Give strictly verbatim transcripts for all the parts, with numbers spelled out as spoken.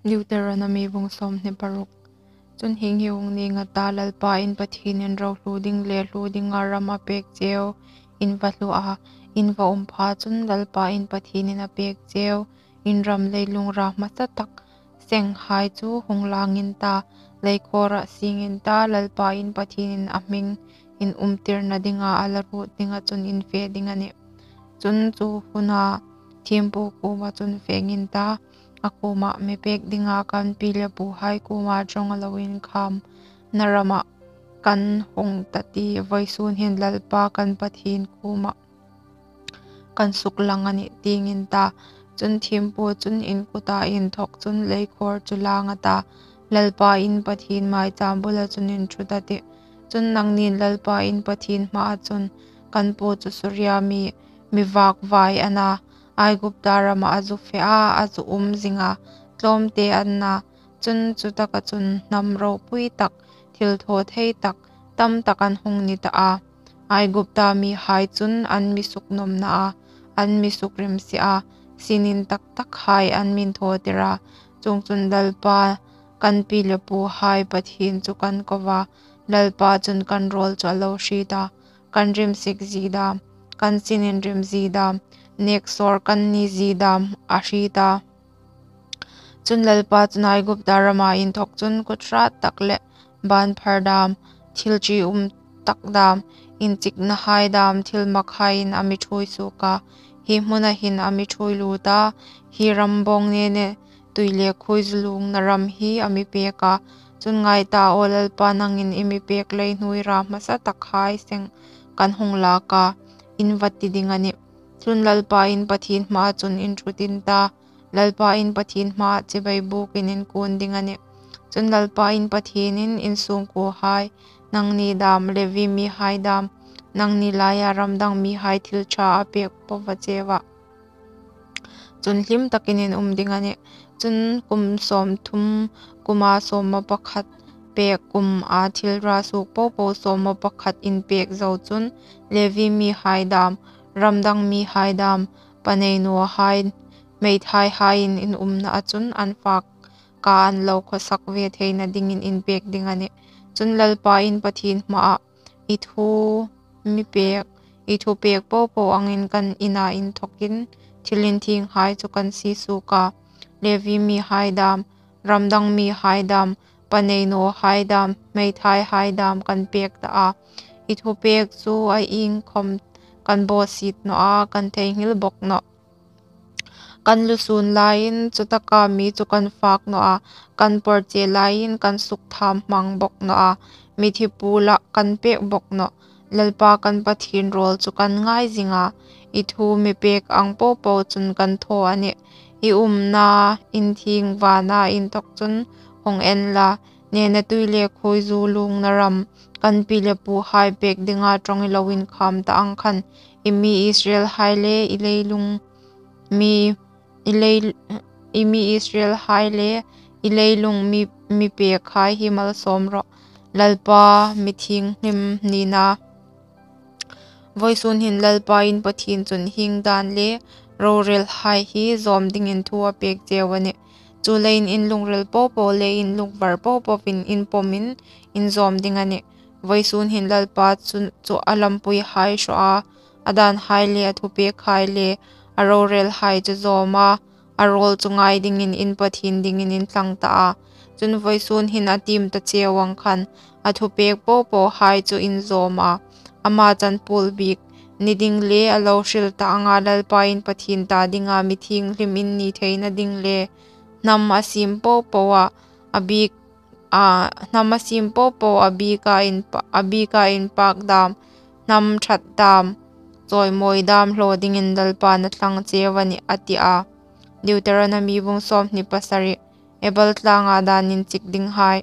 Deuteronomi bung sawmhni paruk. Chun hieng hi hung ning a ta, Lalpa in Pathienin ro hlu ding le hlu dinga ram a pek cheu in va hlu a, in va um pha chun Lalpa in Pathienin a pek cheu in ram leilung ra hmasa tak senghai chu hung lang in ta, leikhawra sing in ta, Lalpa in Pathienin a hming in umtirna dinga a la ruot dinga chun in fe ding a nih. Chun chu huna thiempu kuoma chun fe in ta, a kuoma, mi pek dinga kan pi le puhai kuoma ṭawng lo inkhâmna rama kan hung ta ti, vawisun hin Lalpa kan Pathien kuoma kan suklang a nih, tiin in ta. Chun thiempu chun in kuta inthawk chun leikhawr chu lang a ta, Lalpa in Pathien maichâm bula chun in ṭhut a tih. Chun nangnin Lalpa in Pathien hmaa chun, kan pu chu Suria mi, mi vâk vai a na, Aigupta rama a zu fe a, a zu um zinga, tlawmte an na, chun chu taka chun hnam ropui tak, thil thaw thei tak, tam tak an hung ni ta a. Aigupta mihai chun an mi suknawmna a, an mi sukrimsi a, sinin tak takhai an min thaw tir a. Chuongchun Lalpa kan pi le puhai Pathien chu kan ko va, Lalpa chun kan rawl chu a lo hriet a, kan rimsik zie dam, kan sin inrim zie dam, nêksawr kan ni zie dam a hriet a. Chun Lalpa chun Aigupta rama inthawk chun kut hrat tak le bân phar dam, thil ṭium tak dam, inchiknahai dam, thil makhaiin a mi ṭhuoi suok a, hi hmuna hin a mi ṭhuoi lût a, hi ram bawng nene tui le khuoi zu lungna ram hi a mi pek a. Chun ngai ta, aw Lalpa, nangin i mi pek lei hnuoi ra hmasa takhai seng kan hung lak a, in va ti ding a nih. Chun Lalpa in Pathien hmaa chun in ṭhut in ta, Lalpa in Pathien hmaa chibai bukin in kuon ding a nih. Chun Lalpa in Pathienin in sungkuohai, nangni dam, Levi mihai dam, nangni laia ram dang mihai thil ṭha a pek po va cheu a, chun hlim takin in um ding a nih. Chun kum sawmthum kuma sawm pakhat pek kuma thil ra suok po po sawm pakhat in pek zo chun Levi mihai dam, ram dang mihai dam, pa nei nawhai, hmeithaihaiin in umnaa chun an fak ka an lo khawsak ve theina dingin in pek ding a nih. Chun Lalpa in Pathien hmaa, i thu mi pek, i thu pek po po angin kan ina inthawkin thil inthienghai chu kan sie suok a, Levi mihai dam, ram dang mihai dam, pa nei nawhai dam, hmeithaihai dam kan pek ta a. I thu pek chu a iengkhawm kan bawsiet naw a, kan theinghil bawk nawh. Kan lusun laiin chu taka mi chu kan fak naw a, kan pawrche laiin kan suktham hmang bawk naw a, mithi pula kan pek bawk nawh. Lalpa kan Pathien rawl chu kan ngai zing a, i thu mi pek ang po po chun kan thaw a nih. I umna inthieng vana inthawk chun hung en la, nene tui le khuoi zu lungna ram kan pi le puhai pek dinga ṭawng i lo inkhâm ta ang khan, i mi Israelhai le i leilung mi, i lei, i mi Israelhai le i leilung mi, mi pekhai hi malsawm rawh, Lalpa mi thienghlim nina. Vawisun hin Lalpa in Pathien chun hieng dan le rorelhai hi zawm dingin thu a pek cheu a nih. Chuleiin in lungril po po le in lungvar po poin in pawmin in zawm ding a nih. Vawisun hin Lalpa chu, chu a lampuihai hraw a, a danhai le a thupekhai le a rorelhai chu zawm a, a rawl chu ngai dingin in Pathien dingin in thlang ta a. Chun vawisun hin a tiem ta cheu ang khan a thupek po pohai chu in zawm a, ama chanpuol bik ni ding le a lo hril ta anga Lalpa in Pathien ta dinga mi thienghlim in ni theina ding le hnam a siem po po a, a bik a, hnam a siem po po a bika in pa-, a bika inpak dam, hnam ṭhat dam, chawimawi dam hlaw dingin Lalpan a thlang cheu a nih, a ti a. Deuteronomi bung sawmhni pasari. Ebal tlanga dan inchik dinghai.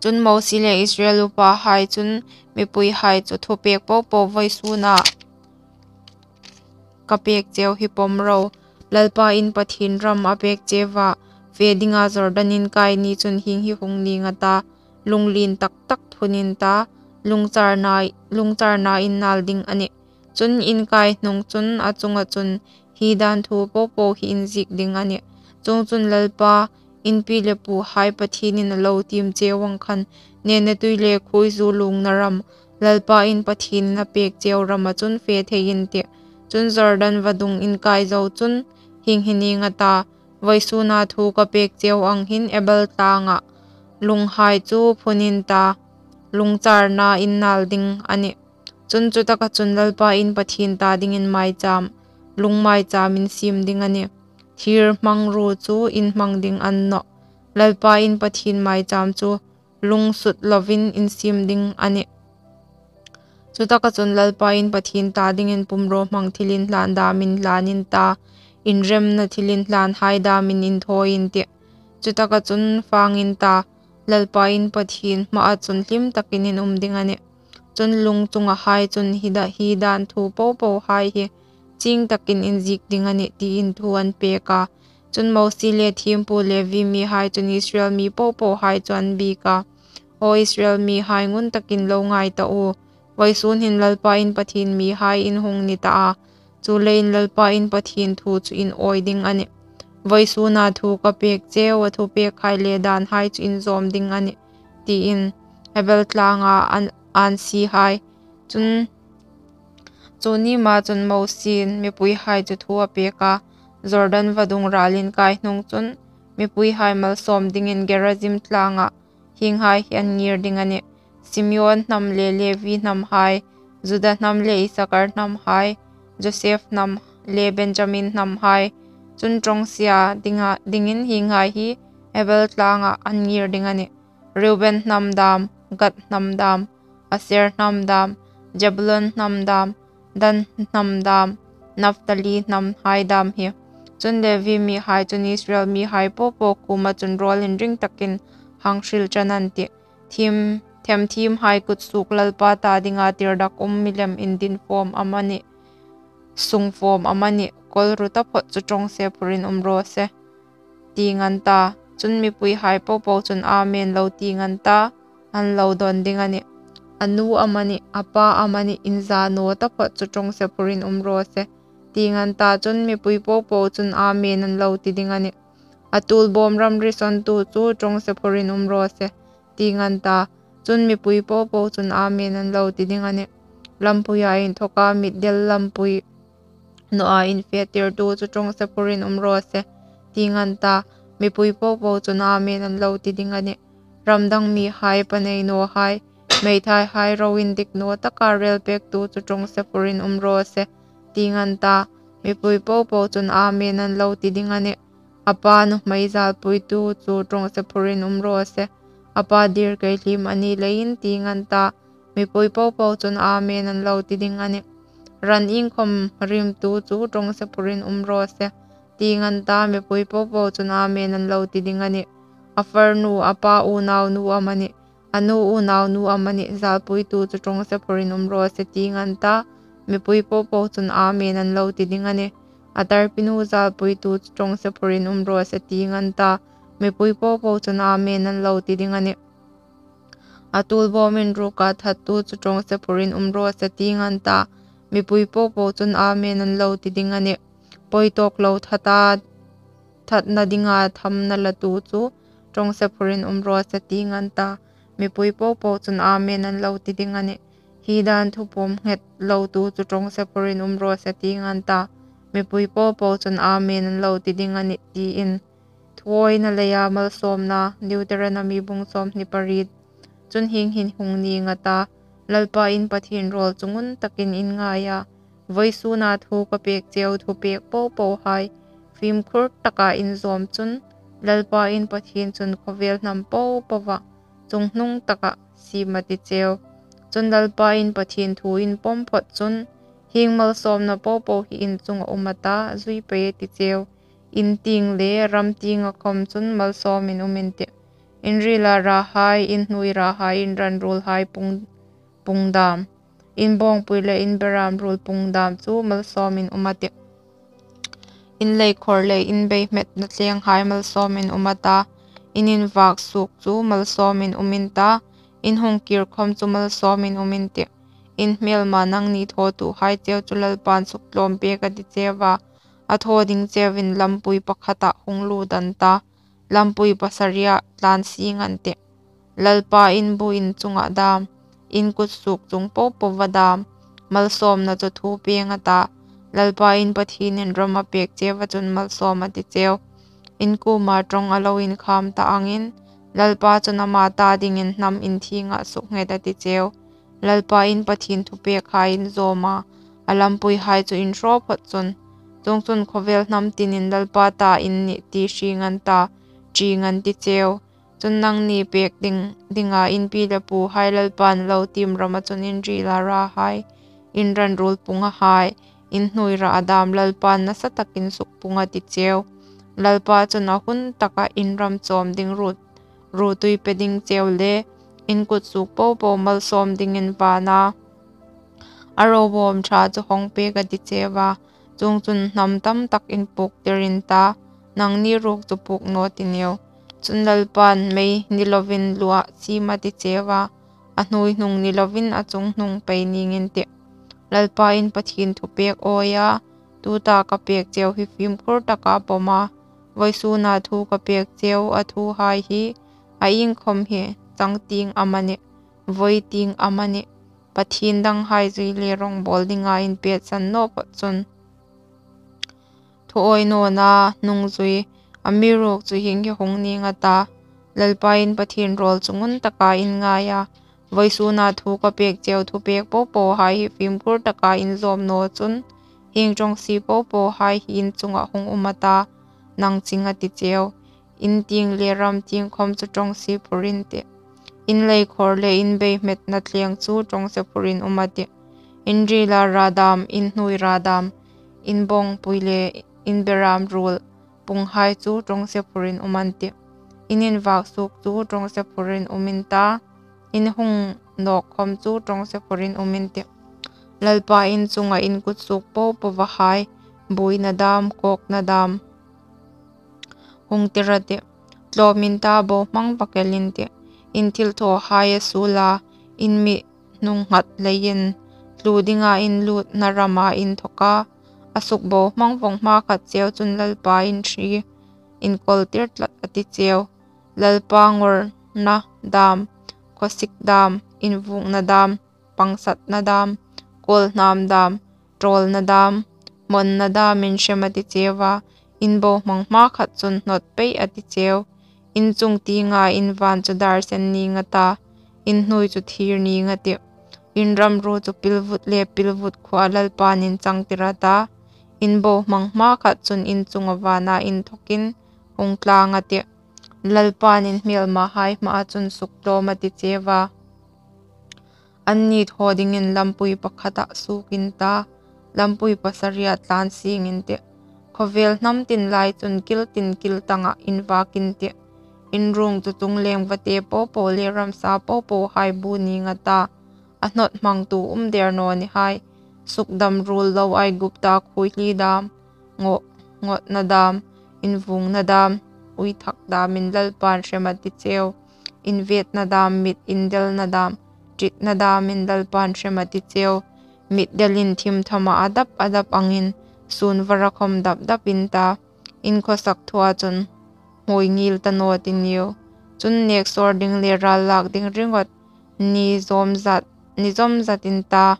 Chun Mosie le Israel upahai chun mipuihai chu thupek po po vawisuna ka pek cheu hi pawm ro. Lalpa in Pathien ram a pek cheu a fe dinga Jordan inkai ni chun hieng hi hung ning a ta, lung lien tak tak phun in ta, lungcharna, lungcharna in nal ding a nih. Chun inkai hnung chun a chunga chun hi dan thu po po hi in ziek ding a nih. Chuongchun, Lalpa in pi le puhai Pathienin a lo tiem cheu ang khan, nenatui le khuoizu luongna ram, Lalpa in Pathienin a pêk cheu rama chun fe thei in tih. Chun Jordan vadung in kai zo chun hieng hi ning a ta, vawisuna thu ka pêk cheu ang hin Ebal tlangah lunghai chu phun in ta, lung charna in nâl ding a nih. Chun chutaka chun Lalpa in Pathien ta dingin maichâm, lung maichâm in siem ding a nih. Thîr hmangruo chu in hmang ding a ni nawh. Lalpa in Pathien maichâm chu lung sut lovin in siem ding a nih. Chutaka chun Lalpa in Pathien ta dingin pumrawhmang thilinhlân dâm in hlân in ta, inremna thilinhlânhai dâmin in thaw in tih. Chutaka chun fâng in ta, Lalpa in Pathien hmaa chun hlim takin in um ding a nih. Chun lung chungahai chun hi da-, hi dân thu po pohai hi chieng takin in ziek ding a nih, tiin thu an pêk a. Chun Mosie le thiempu Levi mihai chun Israel mi po pohai chu an biek a, Aw Israel mihai, ngun takin lo ngai ta u. Vawisun hin Lalpa in Pathien mihai in hung ni ta a, chuleiin Lalpa in Pathien thu chu in awi ding a nih. Vawisuna thu ka pêk cheu a thupêkhai le dânhai chu in zâwm ding a nih, tiin Ebal tlanga an, ân siehai. Chun chu ni ma chun Mosiein mipuihai chu thu a pêk a. Jordan vadung râl in kai hnung chun mipuihai malsâwm dingin Gerizim tlangah hienghai hi an ngîr ding a nih: Simeon hnam le Levi hnamhai, Juda hnam le Isakar hnamhai, Josef hnam le Benjamin hnamhai. Chun ṭawngsia dinga, dingin hienghai hi Ebal tlangah an ngîr ding a nih: Reuben hnam dâm, Gad hnam dâm, Aser hnam dâm, Zebulun hnam dâm, Dan hnam dâm, Naphtali hnamhai dâm hi. Chun Levi mihai chun Israel mihai po po kuoma chun rawl inring takin hang hril ṭan an tih. Thiem, themthiemhai kutsuok Lalpa ta dinga tirdakum milem indin fâwm amanih, sung fâwm amanih, kawl ru taphawt chu ṭawngse phurin um raw se, tiin an ta. Chun mipuihai po po chun Amen lo tiin an ta, an lo dawn ding a nih. A nu amanih, a pa amanih, inza naw taphawt chu ṭawngse phurin um raw se, tiin an ta. Chun mipui po po chun Amen an lo ti ding a nih. A tuolbâwm ramri sawntu chu ṭawngse phurin um raw se, tiin an ta. Chun mipui po po chun Amen an lo ti ding a nih. Lampuia inthawka mitdel lampui nawha infetirtu chu ṭawngse phurin um raw se, tiin an ta. Mipui po po chun Amen an lo ti ding a nih. Ram dang mihai pa nei nawhai, meithaihai ro indik naw taka rêlpêktu chu ṭawngse phurin um raw se, tiin an ta. Mipui po po chun Amen an lo ti ding a nih. A pa nuhmei zalpuitu chu ṭawngse phurin um raw se, a pa dîrkei hliem a ni leiin, tiin an ta. Mipui po po chun Amen an lo ti ding a nih. Ran iengkhawm riemtu chu ṭawngse phurin um raw se, tiin an ta. Mipui po po chun Amen an lo ti ding a nih. A farnu, a pa unaunu amanih, a nu unaunu amanih, zalpuitu chu ṭawngse phurin um raw se, tiin an ta. Mipui po po chun Amen an lo ti ding a nih. A tarpinu zalpuitu chu ṭawngse phurin um raw se, tiin an ta. Mipui po po chun Amen an lo ti ding a nih. A tuolbâwm inruka thattu chu ṭawngse phurin um raw se, tiin an ta. Mipui po po chun Amen an lo ti ding a nih. Pawi tawk lo thata, thatna dinga thamna latu chu ṭawngse phurin um raw se, tiin an ta. Mipui po po chun Amen an lo ti ding a nih. Hi dân thu pawm nghet lotu chu ṭawngse phurin um raw se, tiin an ta. Mipui po po chun Amen an lo ti ding a nih, tiin. Thuawina leia malsawmna, Deuteronomi bung sawmhni pariet. Chun hieng hin hung ning a ta, Lalpa in Pathien rawl chu ngun takin in ngai a, vawisuna thu ka pêk cheu thupêk po pohai fimkhur taka in zâwm chun, Lalpa in Pathien chun khawvêl hnam po poa chunghnung taka siem a ti cheu. Chun Lalpa in Pathien thu in pawm phawt chun, hieng malsawmna po po hi in chunga um a ta, zui pei a ti cheu. In tieng le ram tienga khawm chun malsawmin um in tih. In rila rahai, in hnuoi rahai, in ran ruolhai pung, pung dâm, in bawngpui le in berâm ruol pung dâm chu malsawmin um a tih. In leikhawr le in beihmetna tlenghai malsawmin um a ta, in invâk suok chu malsawmin um in ta, in hung kîr khawm chu malsawmin um in tih. In hmêlma nangni thawtuhai cheu chu Lalpain suktlâwm pêk a ti cheu a, a thaw ding cheuin lampui pakhatah hung lut an ta, lampui pasariah tlan sing an tih. Lalpa in bu in chunga dam, in kutsuok chung po po va dam, malsawmna chu thu peng a ta. Lalpa in Pathienin ram a pek cheu a chun malsawm a ti cheu. In kuoma ṭawng a lo inkham ta angin, Lalpa chun ama ta dingin hnam inthiengah suknghet a ti cheu. Lalpa in Pathien thupekhai in zawm a, a lampuihai chu in hraw phawt chun. Chuongchun khawvel hnam tinin Lalpa ta in nih ti hrieng an ta, ṭieng an ti cheu. Chun nangni pek ding, dinga in pi le puhai Lalpan lo tiem rama chun in rila rahai, in ran ruol punga hai, in hnuoi ra a dam Lalpan nasa takin sukpung a ti cheu. Lalpa chun a hun taka in ram chawm ding ruot, ruotui pe ding cheu le, in kutsuok po po malsawm dingin vana a ro bawm ṭha chu hawng pek a ti cheu a. Chuongchun hnam tam tak in puktir in ta, nangni ruok chu puk naw ti niu. Chun Lalpan mei ni lovin luah siem a ti cheu a, a hnuoi hnung ni lovin a chung hnung pei ning in tih. Lalpa in Pathien thupek awi a, tuta ka pek cheu hi fimkhur taka pawm a, vawisuna thu ka pek cheu a thuhai hi, a iengkhawm hi chang tieng amanih, voi tieng amanih, Pathien danghai zui le rawngbawl dinga in peksan naw phawt chun. Thu awi nawna hnung zui, amiruokchu hieng hi hung ning a ta. Lalpa in Pathien rawl chu ngun taka in ngai a. Vawisuna thu ka pek cheu thupek po po hai hi fimkhur taka in zawm naw chun, hieng ṭawngsie po po hai hi in chunga hung um a ta, nang ching a ti cheu. In tieng le ram tieng khawm chu ṭawngsie phur in tih. In leikhawr le in beihmetna thleng chu ṭawngsie phur in um a tih. In rila ra dam, in hnuoi ra dam, in bawngpui le in beram ruol punghai chu ṭawngsie phur in um an tih. In invak suok chu ṭawngsie phur in um in ta, in hung nawk khawm chu ṭawngsie phur in um in tih. Lalpa in chunga in kutsuok po po va hai, buoina dam, kawkna dam hung tir a tih. Tlawm in ta, bohmang va kel in tih. In thilthawhai a suol a, in mi hnung nghat leiin, tlu dinga in lutna rama in thawk a, a suk bohmang vawng hmakhat cheu chun Lalpa in hri, in kawltir tlat a ti cheu. Lalpa ngawrna dam, khawsik dam, invukna dam, pangsatna dam, kawlhnam dam, ṭawlna dam, hmawnna dam in hrem a ti cheu a, in bohmang hmakhat chun hnawt pei a ti cheu. In chung tienga in van chu dar sen ning a ta, in hnuoi chu thir ning a tih. In ramruo chu pilvut le pilvut khuoa Lalpan in changtir a ta, in bohmang hmakhat chun in chunga vana in thawkin hung tlang a tih. Lalpan in hmelmahai hmaa chun suktlawm a ti cheu a. Anni thaw dingin lampui pakhatah suok in ta, lampui pasariah tlan sing in tih. Khawvel hnam tin lai chun kil tin kil tanga in vak in tih. In ruong chu chungleng vate po po le ramsa po po hai bu ning a ta, a hnawt hmangtu um der naw ni hai. Sukdam ruol lo Aigupta khuoihli dam, ngaw, ngawtna dam, invukna dam, uithak dam in Lalpan hrem a ti cheu. Invetna dam, mit indelna dam, ṭitna dam in Lalpan hrem a ti cheu. Mitdel in thim thama a dap a dap angin, sun vara khawm dap dap in ta, in khawsak thua chun hmuoi ngil ta naw ti niu. Chun nek sawr ding le ral lak ding ringawt ni zawm zat, ni zawm zat in ta,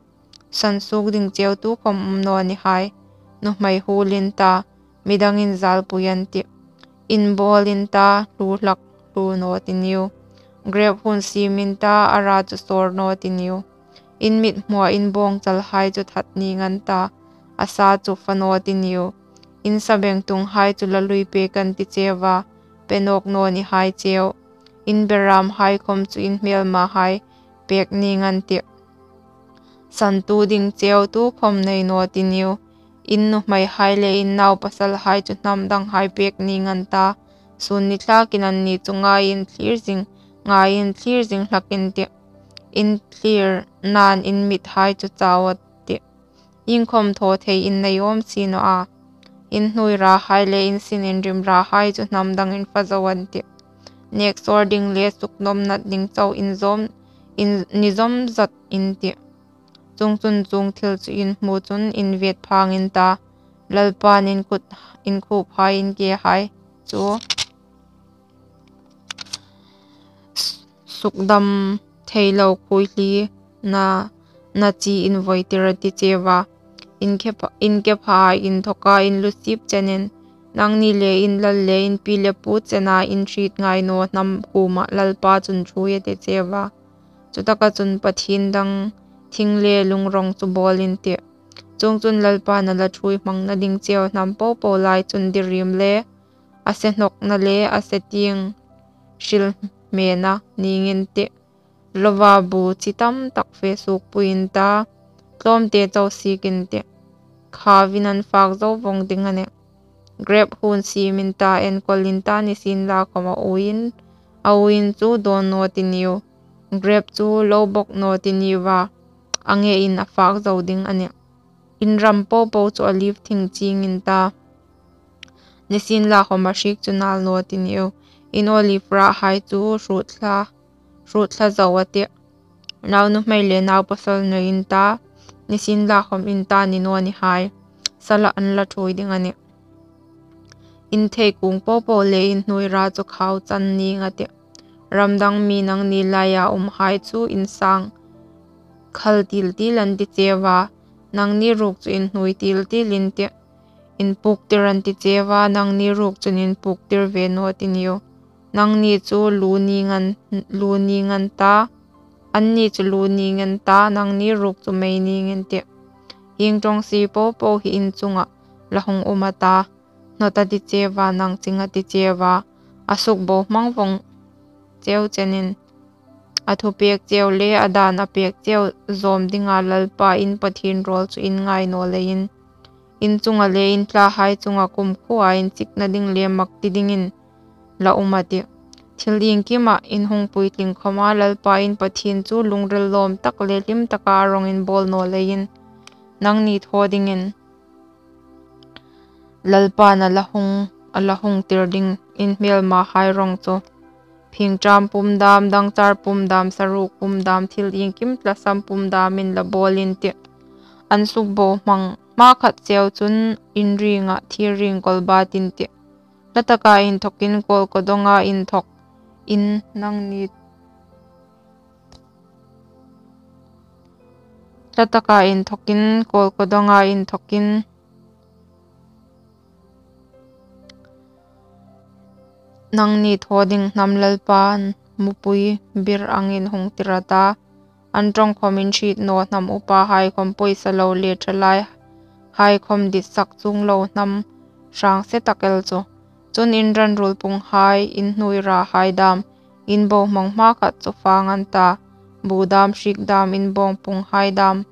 san suok ding cheu tu khawm um naw ni hai. Nuhmei huol in ta, midang in zalpui an tih. In bawl in ta, hlu hlak hlu naw ti niu. Grep huon siem in ta, a ra chu sawr naw ti niu. In mithmua in bawngchal hai chu that ning an ta, a sa chu fa naw ti niu. In sabengtung hai chu la lui pek an ti cheu a, pe nawk naw ni hai cheu. In beram hai khawm chu in hmelmahai pek ning an tih. Santu ding cheu tu khawm nei naw ti niu. In nuhmei hai le in naupasal hai chu hnam dang hai pek ning an ta. Sun ni thlakin anni chu ngai in thlir zing, ngai in thlir zing hlak in tih. In thlir nan in mit hai chu chau a tih. Iengkhawm thaw thei in nei awm si naw a. In hnuoi ra hai le in sin in rim ra hai chu hnam dang in fa zo an tih. Nek sawr ding le suknawm nat ding chau in zawm, in ni zawm zat in tih. Chuongchun chuong thil chu in hmu chun in vet phang in ta, Lalpain in kut, in khuphai, in kehai chu sukdam thei lo khuoihlina, na chi in voitir a ti cheu a. In kepha, in kepha, in thoka in lusip chenin, nangni le in lal le in pi le pu chena in hriet ngai naw hnam kuoma Lalpa chun ṭhuoi a ti cheu a. Chutaka chun pathien dang thing le lungrong chu bawl in tih. Chuongchun Lalpain a la ṭhuoi hmangna ding cheu hnam popo lai chun dirim le a se hnawkna le a se tieng hril hmena ningin tih. Loa bu chi tam tak fe suokpui in ta, tlawmte chau sik in tih. Khauin an fak zo vong ding a nih. Grep huon siem in ta, enkawl in ta, nisienla khawm a uoin, a uoin chu dawn naw ti niu. Grep chu lo bawk naw ti niu a, a ngein a fak zo ding a nih. In ram popo chu oliv thing chieng in ta, nisienla khawm a hriek chu nal naw ti niu. In oliv rahai chu hrut thla, hrut thla zo a tih. Nau nuhmei le nau pasal nei in ta, nisienla khawm in ta ni naw ni hai, sala an la ṭhuoi ding a nih. In theikung popo le in hnuoi ra chu khau chan ning a tih. Ram dang mi nangni laia umhai chu in sang khal til til an ti cheu a, nangni ruok chu in hnuoi til til in tih. In puktir an ti cheu a, nangni ruok chun in puktir ve naw ti niu. Nangni chu lu ning an, lu ning an ta, anni chu lu ning an ta, nangni ruok chu mei ning in tih. Hieng ṭawngsie popo hi in chunga la hung um a ta, hnawt a ti cheu a, nang ching a ti cheu a, a sukbohmang vong cheu chenin, a thupek cheu le a dan a pek cheu zawm dinga Lalpa in Pathien rawl chu in ngai naw leiin, in chunga le in thlahai chunga kumkhuoa inchikna ding le mak ti dingin la um a tih. Thil iengkima in hung puitling khawma Lalpa in Pathien chu lungril lawm tak le hlim taka a rong in bawl naw leiin, nangni thaw dingin Lalpain a la hung, a la hung tir ding in hmelmahai rong chu phingṭam pum dam, dangchar pum dam, saruok pum dam, thil iengkim tlasam pum dam in la bawl in tih. An sukbohmang hmakhat cheu chun in ringa thir ring kawlbat in tih. Hlataka inthokin kawlkawdonga inthok in nangni Hlataka inthokin, kawlkawdonga inthokin, nangni thaw ding hnam Lalpain mupui bir angin hung tir a ta. An ṭawng khawm in hriet naw hnam upahai khawm pawisa lo le ṭhalaihai khawm ditsak chuong lo hnam hrang se tak el chu. Chun in ran ruol punghai, in hnuoi rahai dam, in bohmang hmakhat chu fang an ta, bu dam hriek dam, in bawng punghai dam,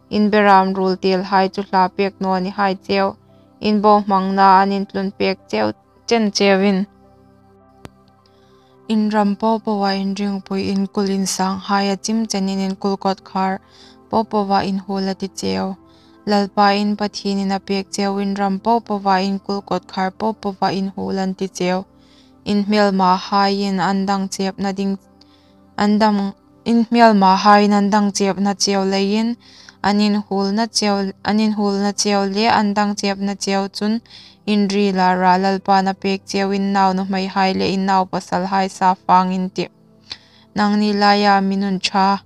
in beram ruol telhai chu hla pek naw ni hai cheu, in bohmangna an intlun pek cheu chen cheu in. In ram popoa in ringpui, in kul insanghai a chim chenin in kul kawtkhar popoa in huol a ti cheu. Lalpa in Pathienin a pek cheu in ram popoa in kul kawtkhar popoa in huol an ti cheu. In hmelmahaiin an dang chepna ding, an dang, in hmelmahaiin an dang chepna cheu leiin, an inhuolna cheu, an inhuolna cheu le an dang chepna cheu chun in rila ra, Lalpain a pek cheu in nau nuhmeihai le in nau pasalhai sa fang in tih. Nangni laia mi nun ṭha,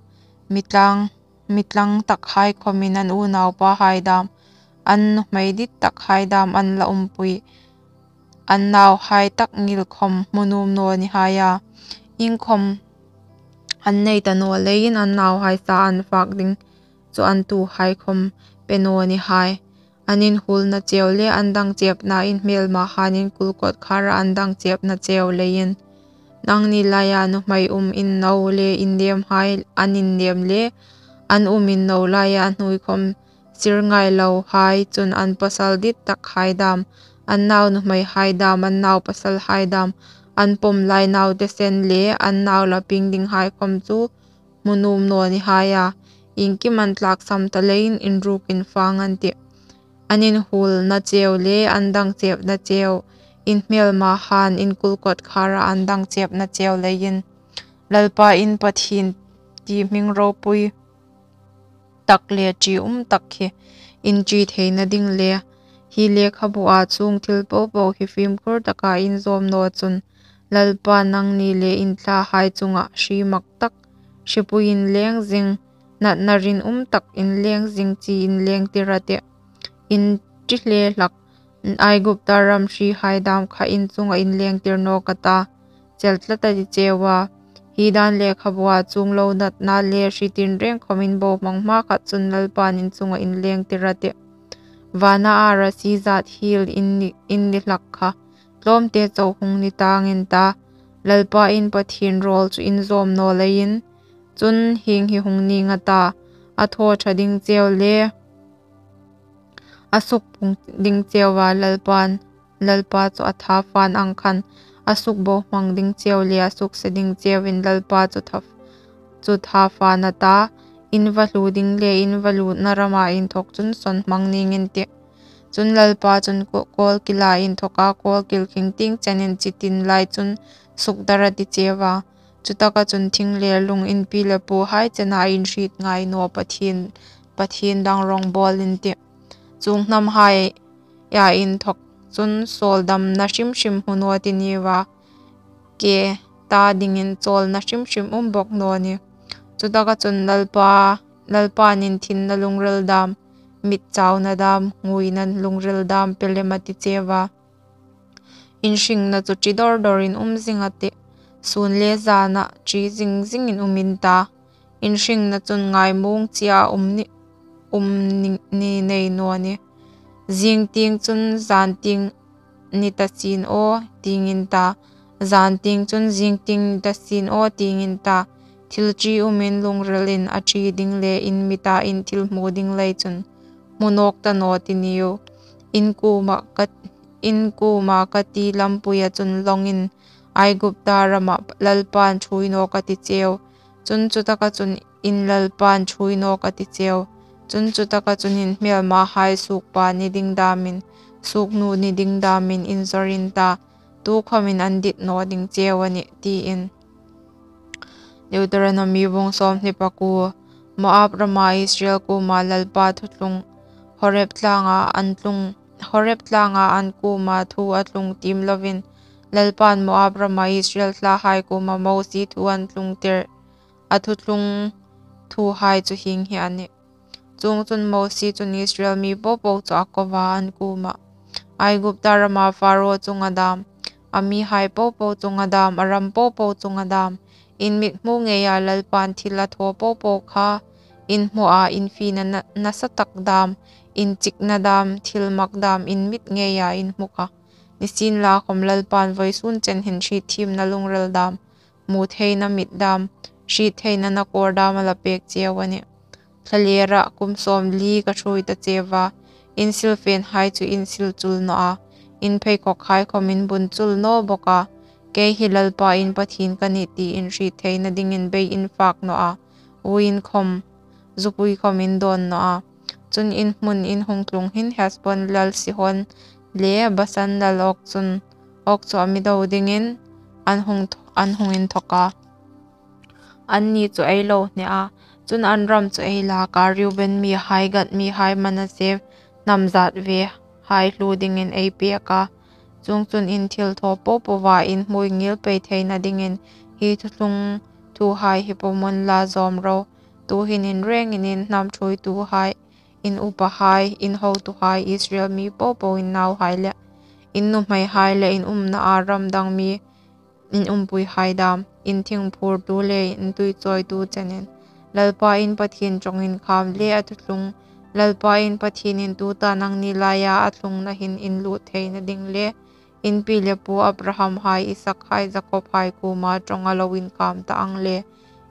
mi tlang, mi tlang takhai khawmin an unaupahai dam, an nuhmei dit takhai dam an la umpui. An nauhai tak ngil khawm hmu nuom naw ni hai a, iengkhawm an nei ta naw leiin an nauhai sa an fak ding chu an tuhai khawm pe naw ni hai. An inhuolna cheu le an dang chepna in hmelmahaiin kul kawtkhara an dang chepna cheu leiin. Nangni laia nuhmei um in no le in nemhai an innem le an um in no laia hnuoi khawm sir ngai lohai chun an pasal dit takhai dam, an nau nuhmeihai dam, an nau pasalhai dam, an pawm lai naute sen le an nau la pieng dinghai khawm chu hmu nuom naw ni hai a, iengkim an tlaksam ta leiin in ruk in fang an tih. An inhuolna cheu le an dang chepna cheu, in hmelmahaiin kul kawtkhara an dang chepna cheu leiin. Lalpa in Pathien ti hming ropui tak le ṭium tak hi in ṭi theina ding le Hi lekhabua chuong thil po po hi fimkhur taka in zawm naw chun, Lalpa nangni le in thlahai chunga hri mak tak, hripui in leng zing, natna rinum tak in leng zing chi in lengtir a tih. In ṭi hle hlak, Aigupta ram hrihai dam kha in chunga in lengtir nawk a ta, chel tlat a ti cheu a. Hi dan lekhabua chuong lo natna le hri tinreng khawm in bohmang hma khat chun Lalpan in chunga in lengtir a tih. Vana arasi zat hiel in ni, in ni hlak kha, tlawmte chau hung ni tang in ta, Lalpa in Pathien rawl chu in zawm naw leiin, chun hieng hi hung ning a ta, a thaw ṭha ding cheu le a sukpung ding cheu a, Lalpan, Lalpa chu a tha fan ang khan, a sukbohmang ding cheu le a sukse ding cheuin Lalpa chu tha, chu tha fan a ta, in va hlu ding le in va lutna rama inthawk chun sawn hmang ning in tih. Chun Lalpa chun ko, kawlkila inthawka kawlkil khing tieng chenin chi tin lai chun sukdar a ti cheu a. Chutaka chun thing le lung, in pi le puhai chena in hriet ngai naw Pathien, Pathien dang rawngbawl in tih. Chuong hnamhaia inthawk chun sawldamna hrim hrim hmu naw ti niu a, ke ta dingin chawlna hrim hrim um bawk naw nih. Chutaka chun Lalpa, Lalpan in thinna lungril dam, mit chauna dam, nguina lungril dam pe lem a ti cheu a. In hringna chu ṭi dawr dawrin um zing a tih, sun le zana ṭi zing zingin um in ta. In hringna chun ngaimuong chie um ni, um ni, ni nei naw nih. Zing tieng chun zan tieng ni ta sien aw, tiin ta. Zan tieng chun zing tieng ni ta sien aw, tiin ta. Thil ṭi umin lungrilin a ṭi ding le in mita in thil hmu ding lei chun hmu nawk ta naw ti niu. In kuoma ka, in kuoma ka ti lampuia chun lawngin Aigupta rama Lalpan ṭhuoi nawk a ti cheu. Chun chutaka chun in Lalpan ṭhuoi nawk a ti cheu. Chun chutaka chun in hmelmahai sukpa ni ding damin, suknu ni ding damin in zawr in ta, tukhawmin an dit naw ding cheu a nih, tiin. Deuteronomi bung sawmhni pakuo. Moab rama Israel kuoma Lalpa thuthlung. Horeb tlanga an tlung, Horeb tlanga an kuoma thu a thlung tiem lovin, Lalpan Moab rama Israel thlahai kuoma Mosie thu an thlungtir, a thuthlung thuhai chu hieng hi a nih. Chuongchun Mosie chun Israel mi popo chu a ko a, an kuoma, Aigupta rama Pharaoh chunga dam, a mihai popo chunga dam, a ram popo chunga dam, in mithmu ngeia Lalpan thil a thaw popo kha in hmu a, in fina na, nasa tak dam, in chikna dam, thil mak dam, in mit ngeia in hmu kha. Nisienlakhawm Lalpan vawisun chen hin hriet thiemna lungril dam, hmu theina mit dam, hriet theina nakawr dam a la pek cheu a nih. Thlalera kum sawmli ka ṭhuoi ta cheu a, in silfenhai chu in sil chul naw a, in pheikhawkhai khawm in bun chul naw bawk a. Kei hi Lalpa in Pathien ka nih tiin hriet theina dingin bei in fak naw a, uoin khawm, zupui khawm in dawn naw a. Chun in hmun in hung tlung hin Hesbon lal Sihon le Basan lal Og chun, Og chu a mi do dingin an hung, an hung inthawk a. Anni chu ei lo hne a. Chun an ram chu ei lak a, Reuben mihai, Gad mihai, Manasseh hnam zat vehai hlu dingin ei pek a. Chuongchun in thil thaw popoa in hmu ngil pei theina dingin hi thuthlung thuhai hi pawm unla zawm ro. Tuhin in rengin in hnam ṭhuoituhai, in upahai, in hotuhai, Israel mi popo in nauhai le, in nuhmeihai le, in umna a ram dang mi, in umpuihai dam, in thing phurtu le in tui chawitu chenin, Lalpa in Pathien ṭawngin kham le a thuthlung, Lalpa in Pathienin tuta nangni laia a thlungna hin in lut theina ding le, in pi le pu Abraham hai, Isak hai, Jakob hai kuoma ṭawng a lo inkham ta ang le,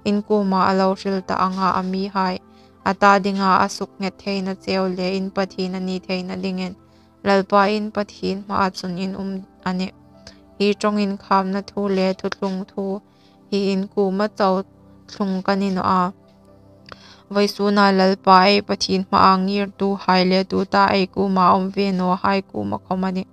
in kuoma a lo hril ta anga a mihai, a ta dinga a suk nghet theina cheu le, in Pathien a ni theina dingin, Lalpa in Pathien hmaa chun in um a nih. Hi ṭawng inkhamna thu le thuthlung thu hi in kuoma chau thlung ka ni naw a. Vawisuna Lalpa ei Pathien hmaa ngirtuhai le tuta ei kuoma um ve nawhai kuoma khawm a nih.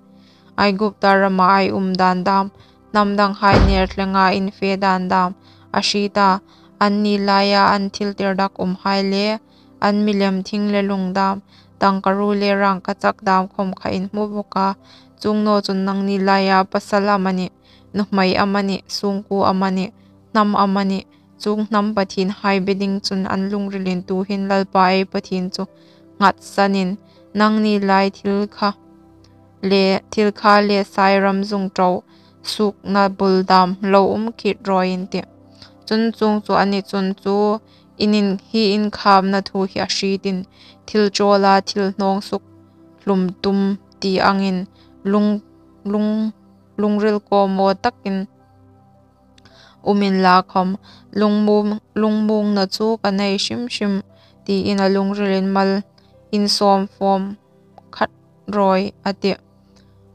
Aigupta rama ei um dan dam, hnam danghai ner thlenga in fe dan dam, a hriet a, anni laia an thil tirdakumhai le, an milem thing le lung dam, tangkaruo le rângkachak dâm khawm kha in hmu bawk a. Chuong naw chun nangni laia pasal amanih, nuhmei amanih, sungkuo amanih, hnam amanih, chuong hnam pathienhai be ding chun an lungrilin tuhin Lalpa ei Pathien chu nghatsanin, nangni lai thil kha le, thil kha le Sairam zung ṭo suokna bul dâm lo um khit rawi in tih. Chun chuong chu a ni chun chu in, in hi in khâmna thu hi a hrietin, thil ṭawla thil hnawng sukhlum tum ti angin lung, lung, lungril kawmaw takin um inla khawm, lungmuong, lungmuongna chu ka nei hrim hrim, tiin a lungrilin mal insawm fawm khat rawi a tih.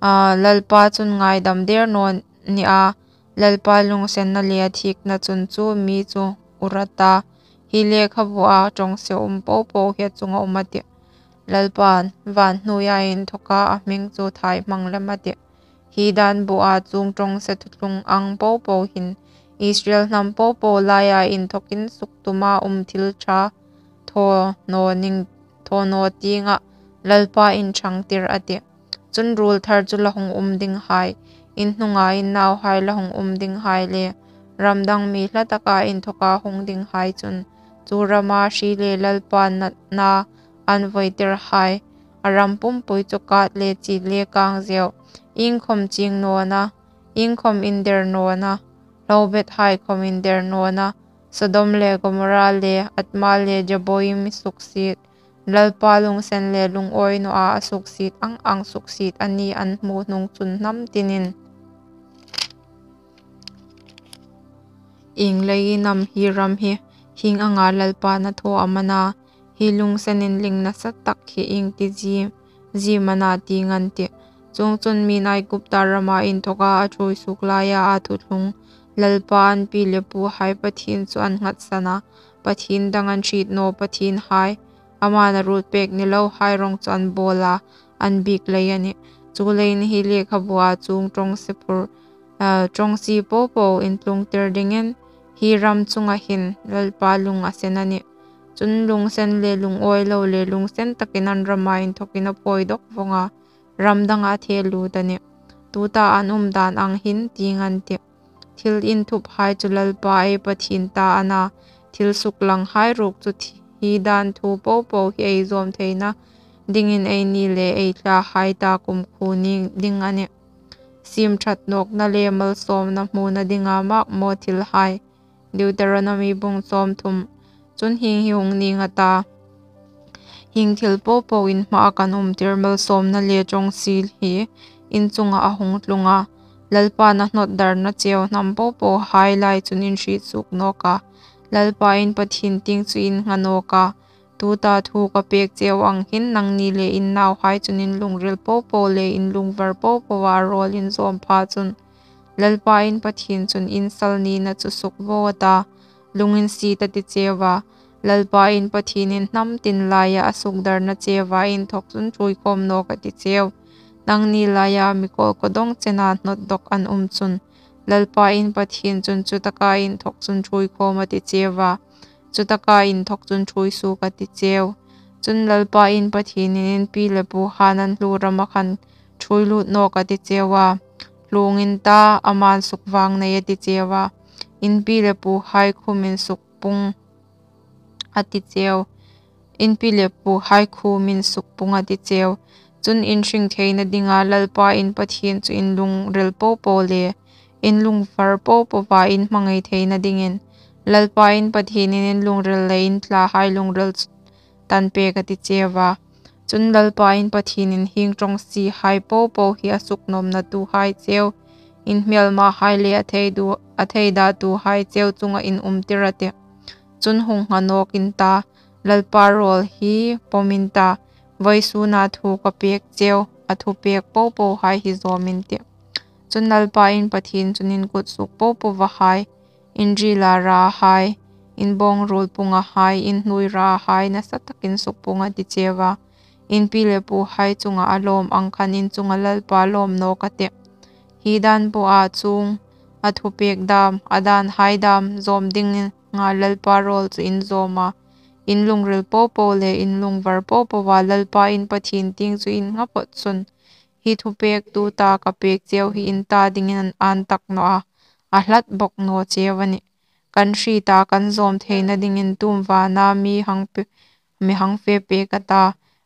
A, Lalpa chun ngaidam der naw ni a, Lalpa lungsenna le a thikna chun chu mi chu ur a ta. Hi lekhabua ṭawngse um po po hi a chunga um a tih. Lalpan van hnuoia inthawka a hming chu thaihmang lem a tih. Hi dan bua chuong ṭawngse thuthlung ang po po hin Israel hnam po po laia inthokin suktuma um thil ṭha thaw naw ning, thaw naw tienga Lalpa in ṭhangtir a tih. Chun ruol thar chu la hung um dinghai, in hnunga in nauhai la hung um dinghai le ram dang mi hlataka inthoka hung dinghai chun, chu rama hri le Lalpa natna an vawitirhai, a ram pumpui chu kat le chit le kang zeu, iengkhawm chieng nawna, iengkhawm inder nawna, hlobethai khawm inder nawna, Sodom le Gomorra le Adma le Zeboim suksiet, Lalpa lungsen le lungawi nawa a suksiet ang ang suksiet a ni an hmu hnung chun hnam tinin, ieng leiin am hi ram hi hieng anga Lalpan a thaw am a na, hi lungsen inling nasa tak hi ieng ti ziem, ziem a na ti ngan tih. Chuongchun mi'n Aigupta rama inthoka a ṭhuoi suok laia a thuthlung Lalpa an pi le puhai Pathien chu an nghatsan a, pathien dang an hriet naw pathienhai, ama'n a ruot pek ni lohai rawng chu an bawl a, an biek lei a nih. Chuleiin hi lekhabua chuong ṭawngse phur, a, ṭawngse po po intlungtir dingin hi ram chunga hin Lalpa lung a sen a nih. Chun lungsen le lungawi lo le lungsen takin an rama inthokin a phawi dawk vawng a, ram danga a the lut a nih. Tuta an um dan ang hin ti ngan tih. Thil inthuphai chu Lalpa ei Pathien ta a na, thil suklanghai ruok chu thi-, hi dan thu po po hi ei zawm theina dingin eini le ei thlahai ta kumkhuo ni ding a nih. Siem ṭhat nawkna le malsawmna hmuna dinga makmaw thilhai. Deuteronomy bung sawmthum. Chun hieng hi hung ning a ta, hieng thil po po in hmaa kan umtir malsawmna le ṭawngse hi in chunga a hung tlung a, Lalpa'n a hnawt darna cheu hnam po pohai lai chun in hriet suok nawk a, Lalpa in Pathien tieng chu in ngha nawk a, tuta thu ka pek cheu ang hin nangni le in nauhai chun in lungril po po le in lungvar po po a rawl in zawm pha chun, Lalpa in Pathien chun in sal nina chu sukvo a ta, lung in siet a ti cheu a, Lalpa in Pathien in hnam tin laia a sukdarna cheu a inthok chun ṭhuoi khawm nawk a ti cheu. Nangni laia mi kawlkawdawng chena hnawt dawk an um chun, Lalpa in Pathien chun chutaka inthok chun ṭhuoi khawm a ti cheu a, chutaka inthok chun ṭhuoi suok a ti cheu. Chun Lalpa in Pathien in in pi le puhai an hluo rama khan ṭhuoi lut nawk a ti cheu a, hluong in ta, ama'n sukvang nei a ti cheu a, in pi le puhai khum in sukpung a ti cheu. In pi le puhai khum in sukpung a ti cheu. Chun in hring theina dinga Lalpa in Pathien chu in lungril po po le in lungvar po po va in hmangai theina dingin, Lalpa in Pathien in in lungril le in thlahai lungril chu tan pek a ti cheu a. Chun Lalpa in Pathien in hieng ṭawngsehai po po hi a suknawmnatuhai cheu, in hmêlmahai le a thei du, a theidatuhai cheu chunga in umtir a tih. Chun hung ngha nawk in ta, Lalpa rawl hi pawm in ta, vawisuna thu ka pek cheu, a thupek po pohai hi zawm in tih. Chun Lalpa in Pathien chun in kut suok po po vahai, in rila rahai, in bawng ruol pungahai, in hnuoi rahai nasa takin sukpung a ti cheu a, in pi le puhai chunga a lawm ang khan in chunga Lalpa lawm nawk a tih. Hi dan bua chuong a thupek dam, a danhai dam zawm dinga Lalpa rawl chu in zawm a, in lungril po po le in lungvar po poa Lalpa in Pathien tieng chu in ngha phawt chun, hi thupêk tuta ka pêk cheu hi in ta dingin an tak naw a, a hlat bawk naw cheu a nih. Kan hrieta kan zâwm theina dingin tu am vâna mi hang pe-, mi hang fe pêk a ta,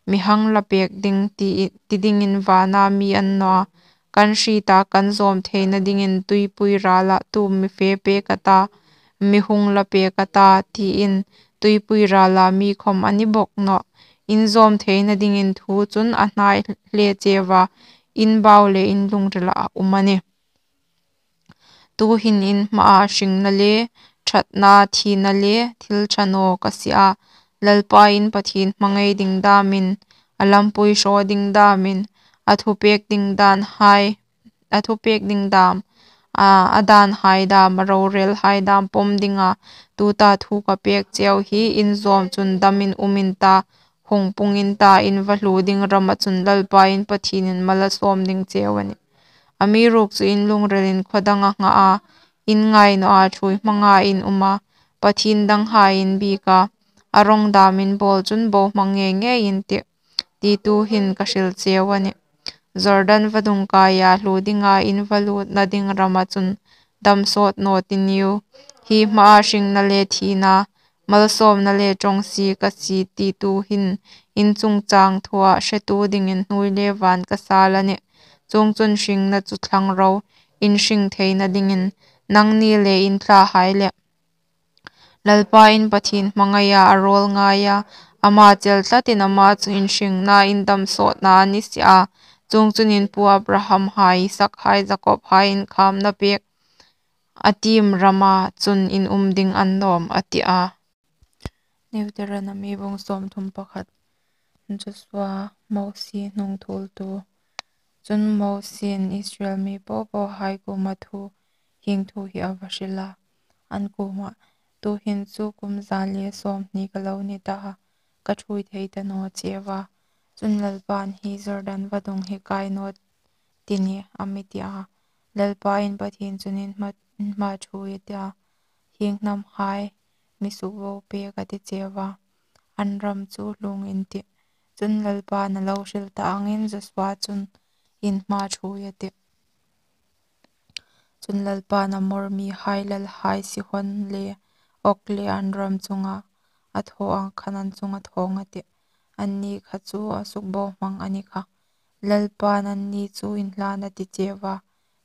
mi hang la pêk ding ti, ti dingin vâna mi an naw a, kan hrieta kan zâwm theina dingin tuipui râlah tu am mi fe pêk a ta, mi hung la pêk a ta, tiin tuipui râla mi khawm a ni bawk nawh. In zâwm theina dingin thu chun a hnai hle cheu a, in bau le in lungrilah a um a nih. Tuhin in hmaa hringna le ṭhatna, thina le thil ṭha naw ka sie a, Lalpa in Pathien hmangai ding dâmin, a lampui hraw ding dâmin, a thupêk ding dânhai, a thupêk ding dâm, a, a dânhai dâm, a rorêlhai dâm pawm dinga tuta thu ka pêk cheu hi in zâwm chun damin um in ta, hung pung in ta, in va hluo ding rama chun Lalpa in Pathienin mal a sâwm ding cheu a nih. Amiruokchu in lungril inkhawdang a ngha a, in ngai naw a, ṭhuoi hmanga in um a, pathien danghai in biek a, a rawng dâm in bâwl chun bohmang ngei ngei in tih, ti tuhin ka hril cheu a nih. Jordan vadung kaia hluo dinga in va lûtna ding rama chun dam sawt naw ti niu. Hi hmaa hringna le thina, malsâwmna le ṭawngsie ka sie ti tuhin in chungchâng thua hretu dingin hnuoi le vân ka sâl a nih. Chuongchun hringna chu thlang ro, in hring theina dingin, nangni le in thlahai le Lalpa in Pathien hmangaia a râwl ngaia, ama chel tlatin ama chu in hringna, in dam sawtna a ni si a. Chuongchun in pu Abrahamhai, Isaakhai, Jakob hai in khâmna pêk a tiem rama chun in um ding annâwm, a ti a. Deuteronomy bung sâwmthum pakhat. Joshua, Mosie hnungthuoltu. Chun Mosiein Israel mi po pohai kuoma thu, hieng thu hi a va hril a, an kuomah, Tuhin chu kum za le sâwmhni ka lo ni ta a, ka ṭhuoi thei ta naw cheu a. Chun Lalpain hi Jordan vadung hi kai naw ti nih, a mi ti a. Lalpa in Pathien chun in hma, in hma ṭhuoi a ti a, hieng hnamhai mi sukbo pêk a ti cheu a, an ram chu hluong in tih. Chun Lalpain a lo hril ta angin Joshua chun in hma ṭhuoi a tih. Chun Lalpain Amor mihai lalhai Sihon le Og le an ram chunga a thaw ang khan an chunga thawng a tih. Anni kha chu a sukbohmang a ni kha. Lalpain anni chu inhlan a ti cheu a,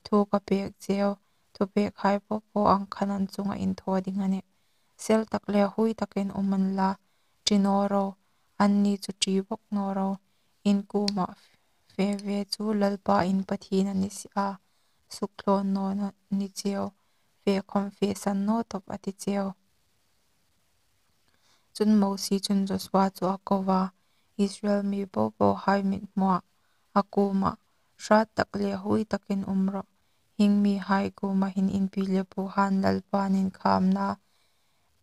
thu ka pêk cheu, thupêkhai po po ang khan an chunga in thaw ding a nih. Sel tak le hui takin um unla, ṭi naw ro, anni chu ṭi bawk naw ro, in kuomah fe ve chu Lalpa in Pathien a ni si a, sukthlawn naw ni cheu, fe khawm fe san naw tawp a ti cheu. Chun Mosie chun Joshua chu a ko a, Israel mi po pohai mithmuah a kuomah, Hrat tak le hui takin um rawh, hieng mihai kuoma hin in pi le puhaiin Lalpain in khâmna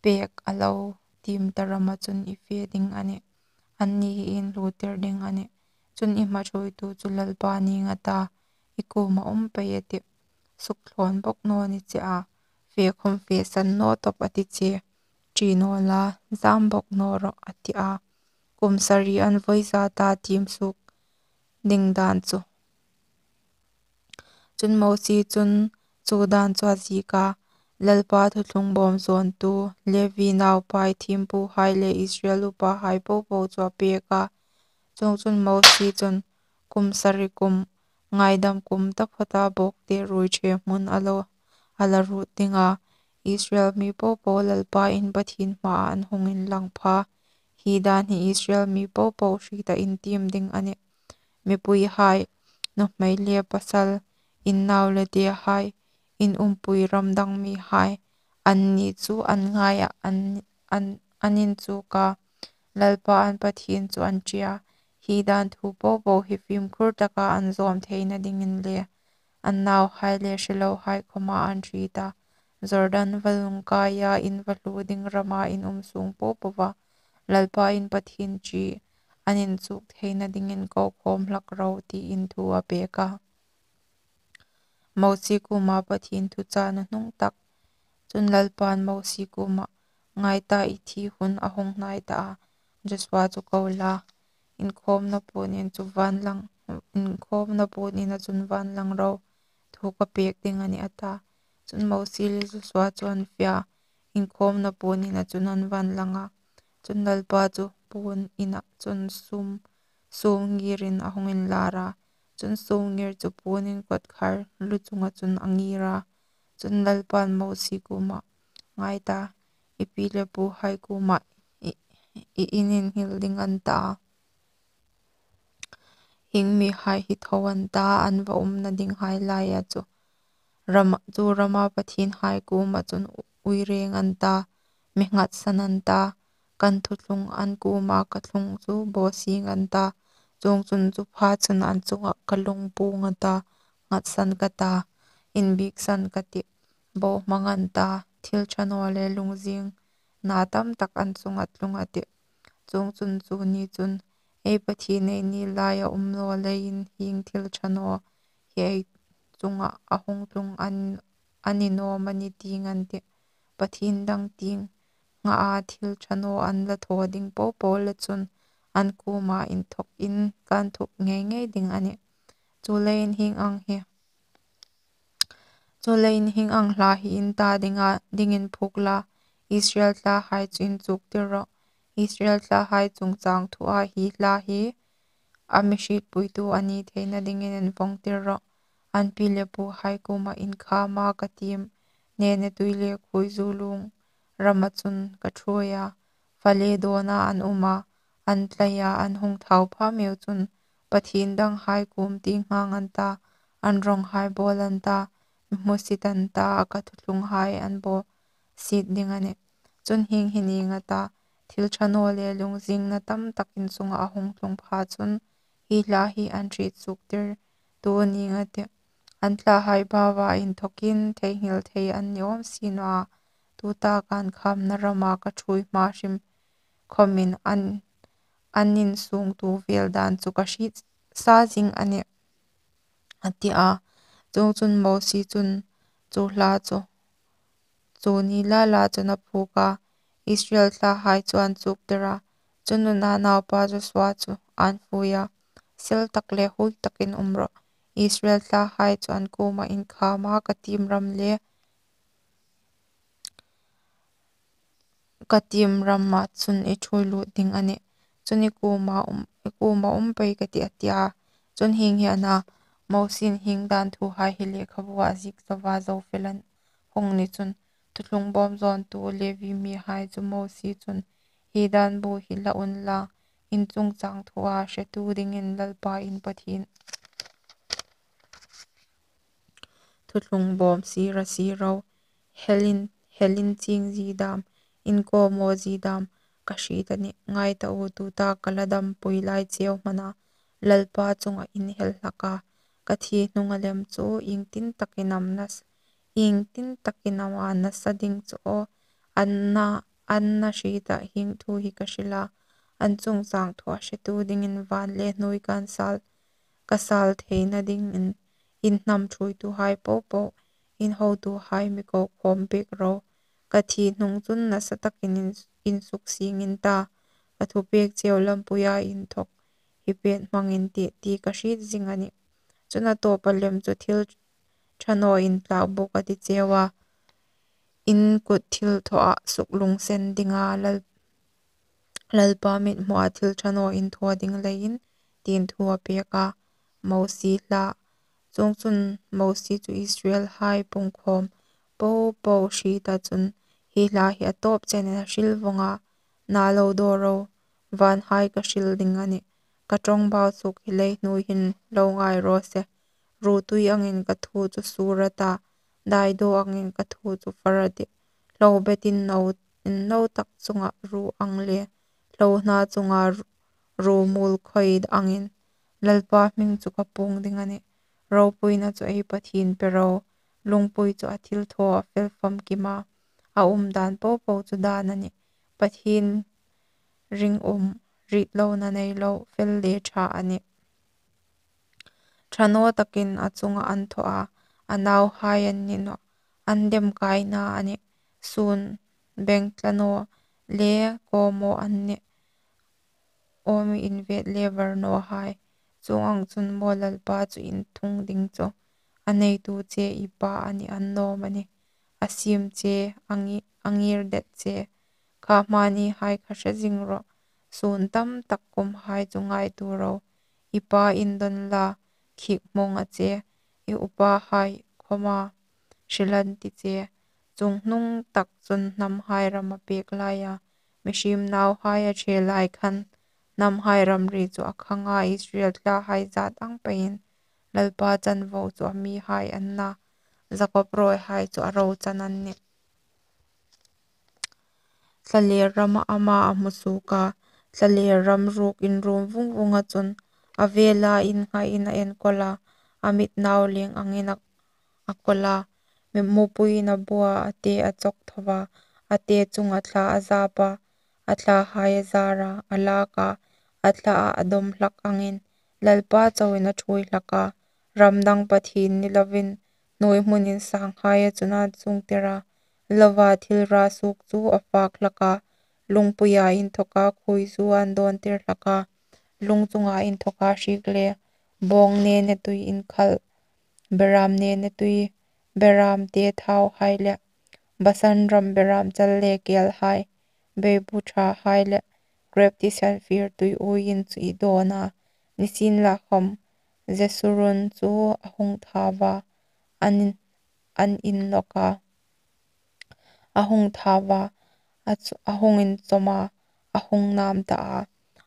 pêk a lo tiem ta rama chun i fe ding a nih. Anni hi in hluotir ding a nih. Chun i hma ṭhuoitu chu Lalpa nîng a ta, i kuoma um pei a tih. Sukthlawn bawk naw ni che a, fe khawm fe san naw tawp a ti che. Ṭi naw la, zâm bawk naw rawh a ti a. Kum sari an vawi zata tiem suok ding dan chu. Chun Mosie chun chu dan chu a ziek a, Lalpa thuthlung bâwm zawntu, Levi naupai thiempuhai le Israel upahai po po chu a pêk a. Chuongchun Mosie chun kum sari kum, ngaidam kum taphawta bawkte ruoi ṭhe hmun a lo, a la ruot ding a, Israel mi po po Lalpa in Pathien hmaa an hung inlang pha. Hi dan hi Israel mi po po hrieta in tiem ding a nih. Mipuihai, nuhmei le pasal, in nau le tehai, in umpui ram dang mihai, anni chu an ngaia an, an, an inchuk a, Lalpa an Pathien chu an ṭi a. Hi dan thu po po hi fimkhur taka an zâwm theina dingin le an nauhai le hre lohai khawma an hriet a, Jordan vadung kaia in va hluo ding rama in um sûng po poa Lalpa in Pathien ṭi an inchuk theina dingin ko khâwm hlak ro, tiin thu a pêk a. Mosie kuoma Pathien thuchah nuhnungtak. Chun Lalpain Mosie kuomah, Ngai ta, i thi hun a hung hnai ta a. Joshua chu ko la, inkhawmna puon in chu van lang, inkhawmna puon ina chun van lang ro, thu ka pek ding a nih, a ta. Chun Mosie le Joshua chu an fe a, inkhawmna puon ina chun an van lang a. Chun Lalpa chu puon ina chun sum, sum ngirin a hung inlar a. Chun sum ngir chu puon in kawtkhar lu chunga chun a ngir a. Chun Lalpan Mosie kuomah, ngai ta, i pi le puhai kuomah i, i in inhil ding an ta. Hieng mihai hi tho an ta, an va umna dinghai laia chu rama, chu rama pathienhai kuoma chun ui reng an ta, mi nghatsan an ta, kan thuthlung an kuoma ka thlung chu bawsieng an ta, chuongchun chu pha chun an chunga ka lung puong a ta, nghatsan ka ta, inbiksan ka tih, bohmang an ta, thil ṭha naw le lungzing na tam tak an chunga tlung a tih. Chuongchun chu ni chun, ei Pathien ei ni laia um naw leiin hieng thil ṭha naw hi ei chunga a hung tlung an, a ni naw am a ni ding an tih. Pathien dang tieng nga a thil ṭha naw an la thaw ding po po le chun an kuoma inthokin kan thuk ngei ngei ding a nih. Chuleiin hieng ang hi, chuleiin hieng ang hla hi in ta dinga, dingin phuok la, Israel thlahai chu inchuktir rawh. Israel thlahai chungchang thua hi hla hi a mi hrietpuitu a ni theina dingin invawngtir rawh. An pi le puhai kuoma inkhama ka tiem, nene tui le khuoizu lung rama chun ka ṭhuoi a, fale dawna an um a, an tlai a, an hung thau pha meu chun Pathien danghai kuom tieng nghang an ta, an rawnghai bawl an ta, mi hmusit an ta, a ka thuthlunghai an bawsiet ding a nih. Chun hieng hi ning a ta, thil ṭha naw le lungzingna tam tak in chunga a hung tlung pha chun hi hla hi an hriet suktir tu ning a tih. An thlahai baua inthokin theinghil thei an ni awm si naw a, tuta kan khamna rama ka ṭhuoi hma hrim khawmin an, an insungtu vel dan chu ka hriet sa zing a nih, a ti a. Chuongchun Mosie chun chu hla chu, chu ni la la chun a phuok a, Israel thlahai chu an chuktir a. Chun Nun naupa Joshua chu an fui a, sel tak le huoi takin um rawh. Israel thlahai chu an kuoma inkhama ka tiem ram le ka tiem rama chun i ṭhuoi lut ding a nih. Chun i kuoma um, i kuoma um pei ka tih, a ti a. Chun hieng hi a na, Mosie'n hieng dan thuhai hi lekhabua a ziek zo a, zo fel an hung ni chun, thuthlung bawm zawntu Levi mihai chu Mosie chun, hi dan bu hi la unla, in chungchang thua hretu dingin Lalpa in Pathien thuthlung bawm sir a sir ro, helin, helin ching zie dam, inkhawmaw zie dam ka hriet a nih. Ngai ta u, tuta ka la dampui lai cheu hmana Lalpa chunga in hel hlak a, ka thi hnunga lem chu iengtin takin am na s-, iengtin takin am a nasa ding chu aw, an na, an na hrieta hieng thu hi ka hril a, an chungchang thua hretu dingin van le hnuoi kan sal, ka sal theina dingin in hnam ṭhuoituhai popo, in hotuhai mi ko khawm pek ro. Ka thi hnung chun nasa takin in, in suksieng in ta, ka thupek cheu lampuia inthok hi pet hmang in tih, ti ka hriet zing a nih. Chun a tawpa lem chu thil ṭha naw in tlak bawk a ti cheu a, in kut thil thawa suklungsen dinga Lal, Lalpa mithmua thil ṭha naw in thaw ding leiin, tiin thu a pek a, Mosie hla. Chuongchun Mosie chu Israelhai pungkhawm popo hrieta chun hi hla hi a tawp chenin a hril vawng a, na lo daw ro, vanhai ka hril ding a nih. Ka ṭawngbau suk hi lei hnuoi hin lo ngai raw se. Ruotui angin ka thu chu sur a ta, daidaw angin ka thu chu far a tih. Hlo betin no, no tak chunga ruo ang le, hlo hna chunga ru-, ruo mul khoi angin Lalpa hming chu ka puong ding a nih. Ropuina chu ei Pathien pe ro, lungpui chu a thil thaw a fel famkim a, a um dan popo chu dan a nih. Pathien ringum, ritlona nei lo, fel le ṭha a nih. Ṭha naw takin a chunga an thaw a, a nauhai an ni nawh, an demkaina a nih. Sun, bengtla naw le kaw maw an nih, aw mi invêt le var nawhai. Chuong ang chun maw Lalpa chu in thung ding chu a neitu che i pa a nih annâwm a nih, a siem che, a ngîr det che. Kha hmanihai kha hre zing rawh, sun tam tak kumhai chu ngaituo ro. I pa indawn la, khik hmawng a che, i upahai khawma hril an ti che. Chungnung tak chun hnamhai ram a pêk laia, mihriem nauhai a ṭhe lai khan, hnamhai ramri chu a khang a, Israel thlahai zât ang peiin Lalpa chanvo chu a mihai an na, Jakob rawihai chu a rochan an nih. Thlalêr rama ama a hmu suok a, thlalêr ram ruok inrûm vung vunga chun, a vêla innghaiin a enkawl a, a mit nau lêng angin a kawl a, mipuiin a bu a, a te a chawktho a, a te chunga thla a zâp a, a thlahai a zâr a, a lâk a, a thlaah a dawm hlak angin Lalpa chauin a ṭhuoi hlak a. Ram dang pathien ni loin hnuoi hmun insânghaia chun ân sûngtir a, lova thil ra suok chu a fâk hlak a, lungpuia inthawka khuoizu ân dâwntir hlak a, lung chunga inthawka hriek le bâwng nênetui inkhal, berâm nênetui, berâmte thauhai le, Basan ram berâmchal le kêlhai, beibu ṭhahai le, grêp tisen fîr tui uoin chu i dâwn a. Nisienlakhawm Jesurun chu a hung thau a, an innawk a, a hung thau a, a hung inchawm a, a hung nam ta a,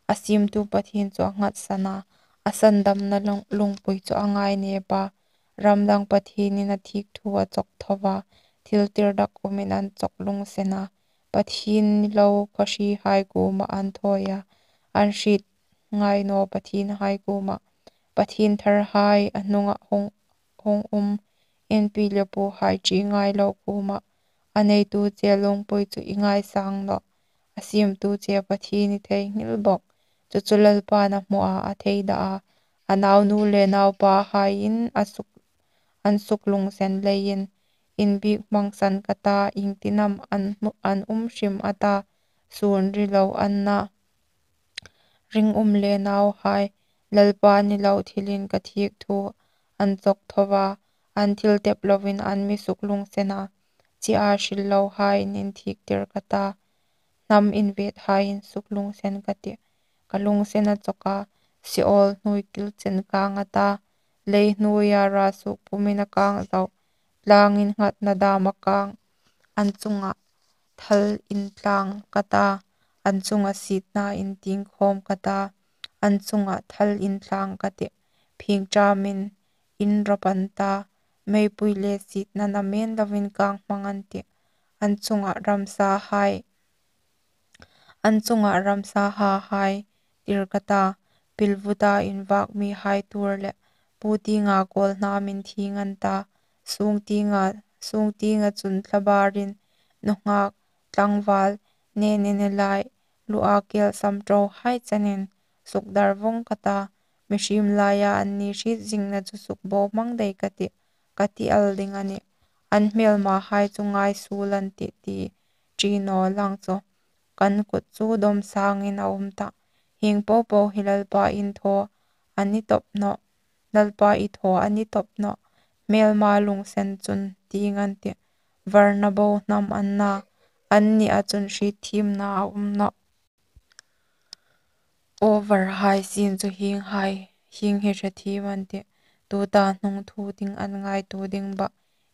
a siemtu Pathien chu a nghatsan a, a sandamna lungpui chu a ngainêp a. Ram dang pathienin a thîk thu a chawktho a, thil tirdakumin an chawk lungsen a, pathien ni lo khawhrihai kuomah an thawi a, an hriet ngai naw pathienhai kuomah. Pathien tharhai a hnungah hung um, in pi le puhai ṭi ngai lo kuomah, a neitu che lungpui chu i ngaisâng nawh, a siemtu che Pathien i theinghil bawk. Chu chu Lalpain a hmu a, a theida a, a naunu le naupahaiin an suklungsen leiin, inbiek hmangsan ka ta, iengtin am an um hrim a ta, sûn ri lo an na, ringum le nauhai, Lalpa ni lo thilin ka thîk thu an chawktho a, an thil tep loin an mi suklungsen a, chi a hril lohaiin inthîktir ka ta, hnam invêthaiin suklungsen ka tih. Ka lungsen a chawk a, Seol hnuoi kil chen kâng a ta, lei hnuoia ra suok pumin a kâng zo, tlâng innghatna dâm a kâng, an chungah thal intlâng ka ta, an chunga sietna intieng khâwm ka ta, an chunga thal intlâng ka tih. Phîngṭamin in rawp an ta, meipui le sietna namen loin kâng hmang an tih. An chungah ramsahai, an chungah ramsahahai tir ka ta, pilvuta invâk mihai tuor le, puotienga kâwlhnâmin inthieng an ta, sûngtienga, sûngtienga chun thlabârin, nunghâk, tlangvâl, nênene lai, lua kêl sam ṭohai chenin, sukdar vawng ka ta, mihriem laia anni hriet zingna chu sukbohmang dai ka tih, ka ti el ding a nih. An hmêlmahai chu ngaisuol an tih ti ṭi naw lang chu, kan kut chu dawm sângin a um tah. Hieng po po hi Lalpa in thaw a ni tawp nawh, Lalpa i thaw a ni tawp nawh, hmêlma lungsen chun tieng an tih. Varna bo hnam an na, annia chun hrietthiemna a um nawh. Aw varhai sien chu hienghai, hieng hi hrethiem an tih, tuta hnung thu ding an ngaituo ding bah,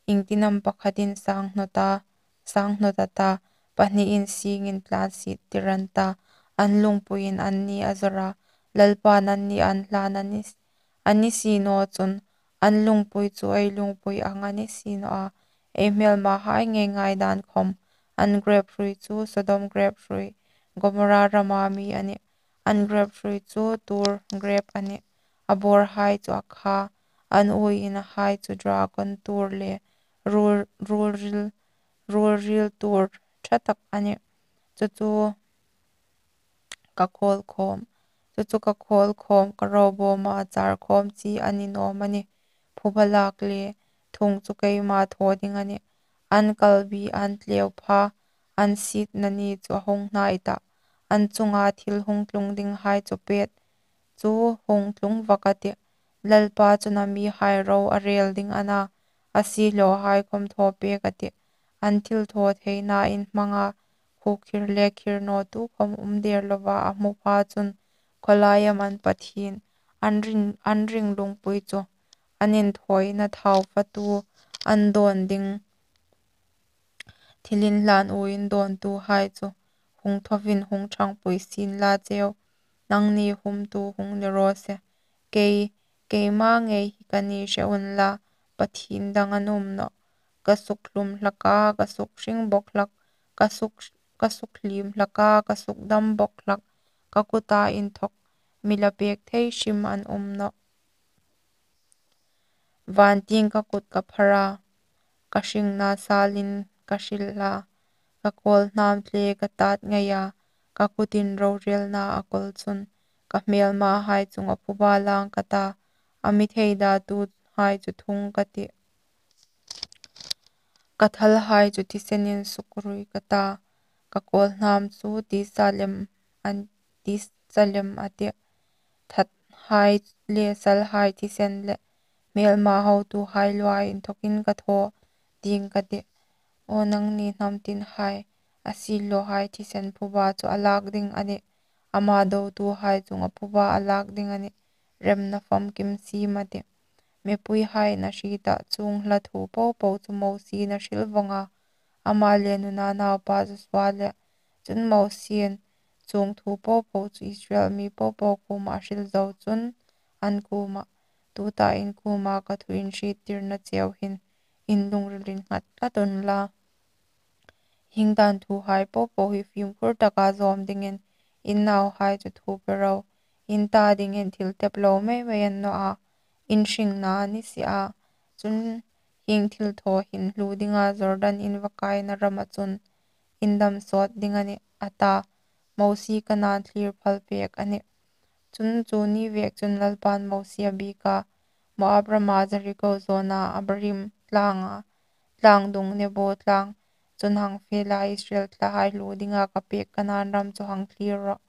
iengtin am pakhatin sâng hnawt a, sâng hnawt a ta, pahniin sîngin tlânsiettir an ta, an lungpuiin anni a zawr a, Lalpain anni an hlân a ni si naw chun, an lungpui chu ei lungpui ang a ni si naw a, ei hmêlmahai ngei ngai dân khawm, an grêp hrui chu Sodom grêp hrui, Gomorra rama mi a nih, an grêp hrui chu tuor grêp a nih, a bâwrhai chu a kha, an uoinahai chu dragon tuor le ruolril, ruolril tuor ṭha tak a nih. Chu chu ka khawl khâwm, chu chu ka khawl khâwm, ka robawma châr khâwm chi a ni naw am a nih. Phuba lâk le thung chu keima thaw ding a nih. An kalbi an tleu pha, an sietna ni chu a hung hnai tah. An chunga thil hung tlung dinghai chu pet chu hung tlung vak a tih. Lalpa chun a mihai ro a rel ding a na, a siehlawhai khawm thaw pek a tih. An thilthawtheina inhmanga khukhir le khir naw tukhawm um der lova a hmu pha chun khawlai am an Pathien, an ring, an ring lungpui chu an inthawina thau fatu an dawn ding, thil inhlan u indawntuhai chu hung thovin hung ṭhangpui sien la cheu, nangni humtu hung ni raw se. Kei, keima ngei hi ka ni hre unla, Pathien dang an um nawh. Ka suk hlum hlak a, ka suk hring bawk hlak, ka suk, ka suk hlim hlak a, ka suk dam bawk hlak, ka kuta inthawk mi la pek thei hrim an um nawh. Van tieng ka kut ka phar a, ka hringna salin ka hril a, ka kawlhnam tle ka tat ngei a, ka kutin rorelna a kawl chun ka hmelmahai chunga phuba lang ka ta, a mi theidatuhai chu thung ka tih. Ka thalhai chu thisenin sukrui ka ta, ka kawlhnam chu tisa lem an, tisa lem a tih. Thathai le salhai thisen le hmelma hotuhai luah inthawkin ka thaw ding ka tih. Aw nangni hnam tinhai, a siehlawhai thisen phuba chu a lak ding a nih. Ama dotuhai chunga phuba a lak ding a nih. Remna famkim siem a tih. Mipuihaiin a hrieta chuong hla thu po po chu Mosiein a hril vawng a, ama le Nun naupa Josua le. Chun Mosiein chuong thu po po chu Israel mi po po kuoma a hril zo chun an kuoma, tuta in kuoma ka thu inhriettirna cheu hin in lungrilin nghat tlat unla. Hieng dan thuhai po po hi fimkhur taka zawm dingin in nauhai chu thu pe ro. In ta dingin thil tep lo mei mei an naw a, in hringna a ni si a. Chun hieng thil thaw hin hlu dinga Jordan in va kaina rama chun in dam sawt ding a nih, a ta. Mosie Kanaan thlir phal pek a nih. Chun chu ni vek chun Lalpan Mosie a biek a, Moab rama Jeriko zawna Abarim tlanga, tlang dung Nebo tlang chun hang fe la, Israel thlahai hlu dinga ka pek Kanaan ram chu hang thlir rawh.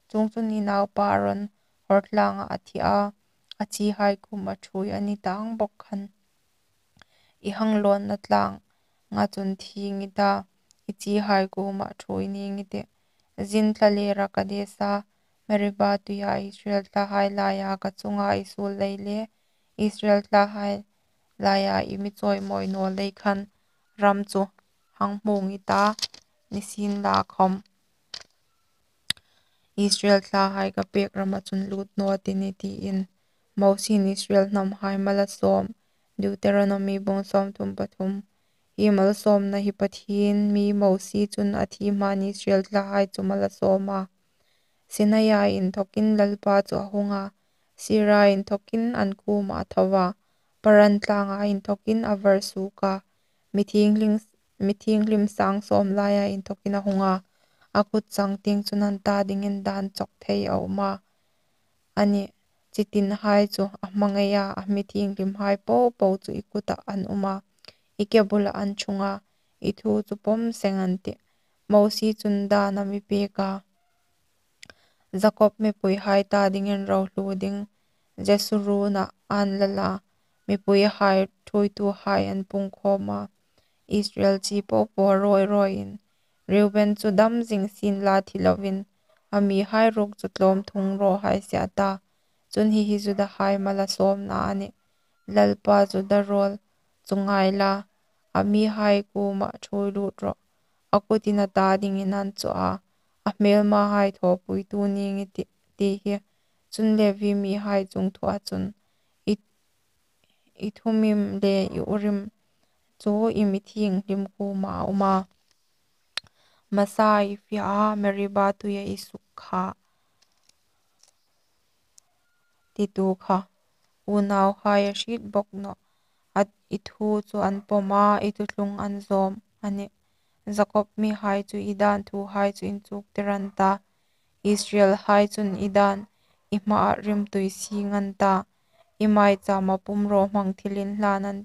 Chuongchun i naupa Aron Hor tlanga a thi a, a chihai kuoma ṭhuoi a ni tang bawk khan i hang lawnna tlanga chun thieng i ta, i chihai kuoma ṭhuoi ning i tih. Zin thlalera Kadesa, Meriba tuia Israel thlahai laia ka chunga i suol lei le Israel thlahai laia i mi chawimawi naw lei khan ram chu hang hmung i ta, nisienlakhawm Israel thlahai ka pek rama chun lut naw ti ni, tiin Mosiein Israel hnamhai mal a sawm. Deuteronomy bung sawmthum pathum. Hi malsawmna hi Pathien mi Mosie chun a thi hmain Israel thlahai chu mal a sawm a. Sinaia inthawkin Lalpa chu a hung a, Seira inthawkin an kuoma a tho a, Paran tlanga inthawkin a var suok a, mithienghlim, mithienghlim sang sawm laia inthawkin a hung a, a kut changtieng chun an ta dingin dan chawk thei a um a. A nih, chitinhai chu a hmangai a, a mithienghlimhai po po chu i kutah an um a, i ke bula an ṭhung a, i thu chu pawm seng an tih. Mosie chun dan a mi pek a, Jakob mipuihai ta dingin ro hlu ding Jesuruna an lal a, mipuihai ṭhuoituhai an pungkhawm a, Israel chi po po rawi rawiin, Reuben chu dam zing sien la thi lovin, a mihai ruok chu tlawm thung raw hai se, a ta. Chun hi hi Judahai mal a sawmna a nih. Lalpa Juda rawl chu ngai la, a mihai kuoma ṭhuoi lut rawh. A kutin a ta dingin an chu a, a hmelmahai thawpuitu ning i tih, ti hi. Chun Levi mihai chungthua chun i, i Thummim le i Urim chu i mithienghlim kuoma a um a, Masa i fia a, Meriba tuia i suk kha, ti tu kha. Unauhai a hriet bawk nawh, a, i thu chu an pawm a, i thuthlung an zawm a nih. Jakob mihai chu i dan thuhai chu inchuktir an ta, Israelhai chun i dan i hmaah rimtui sing an ta, i maichama pumrawhmang thil inhlan an,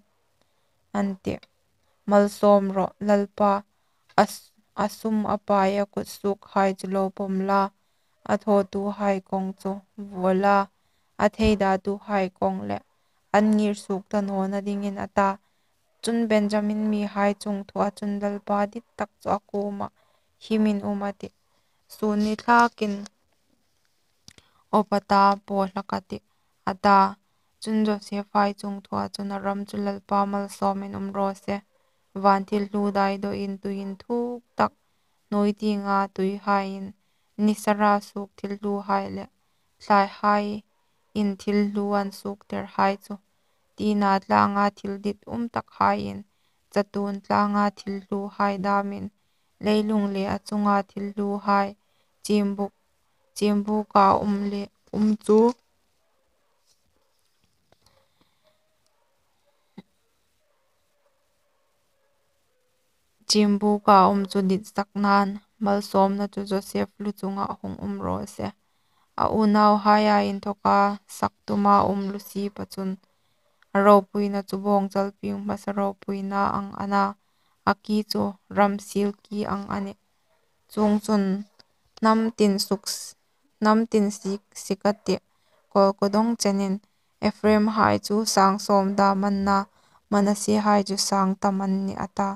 an tih. Malsawm rawh, Lalpa a s-, a sum a pai a kut suokhai chu lo pawm la, a thawtuhai kawng chu vuol la, a theidatuhai kawng le an ngir suok ta nawna dingin a ta. Chun Benjamin mihai chungthua chun Lalpa dit tak chu a kuoma himin um a tih. Sun ni thlakin Opata paw hlak a tih, a ta. Chun Josefhai chungthua chun a ram chu Lalpa malsawmin um raw se. Van thil hlu dai dawin tui inthuk tak, hnuoi tienga tuihaiin, ni sara suok thil hluhai le thlaihaiin thil hlu an suoktirhai chu, tina tlanga thil dit um takhaiin, chatuon tlanga thil hluhai damin, leilung le a chunga thil hluhai, chimbuk, chimbuka um le um chu, chimbuka um chu ditsak nan, malsawmna chu Josef lu chunga hung um raw se. A unauhaia inthoka saktuma um Lusipa chun, a ropuina chu bawngchal pieng hmasa ropuina ang a na, a ki chu ramsiel ki ang a nih. Chuongchun hnam tin suk, hnam tin sik, sik a tih, kawlkawdawng chenin, Ephraimhai chu sang sawm dam an na, Manassehai chu sang tam an nih, a ta.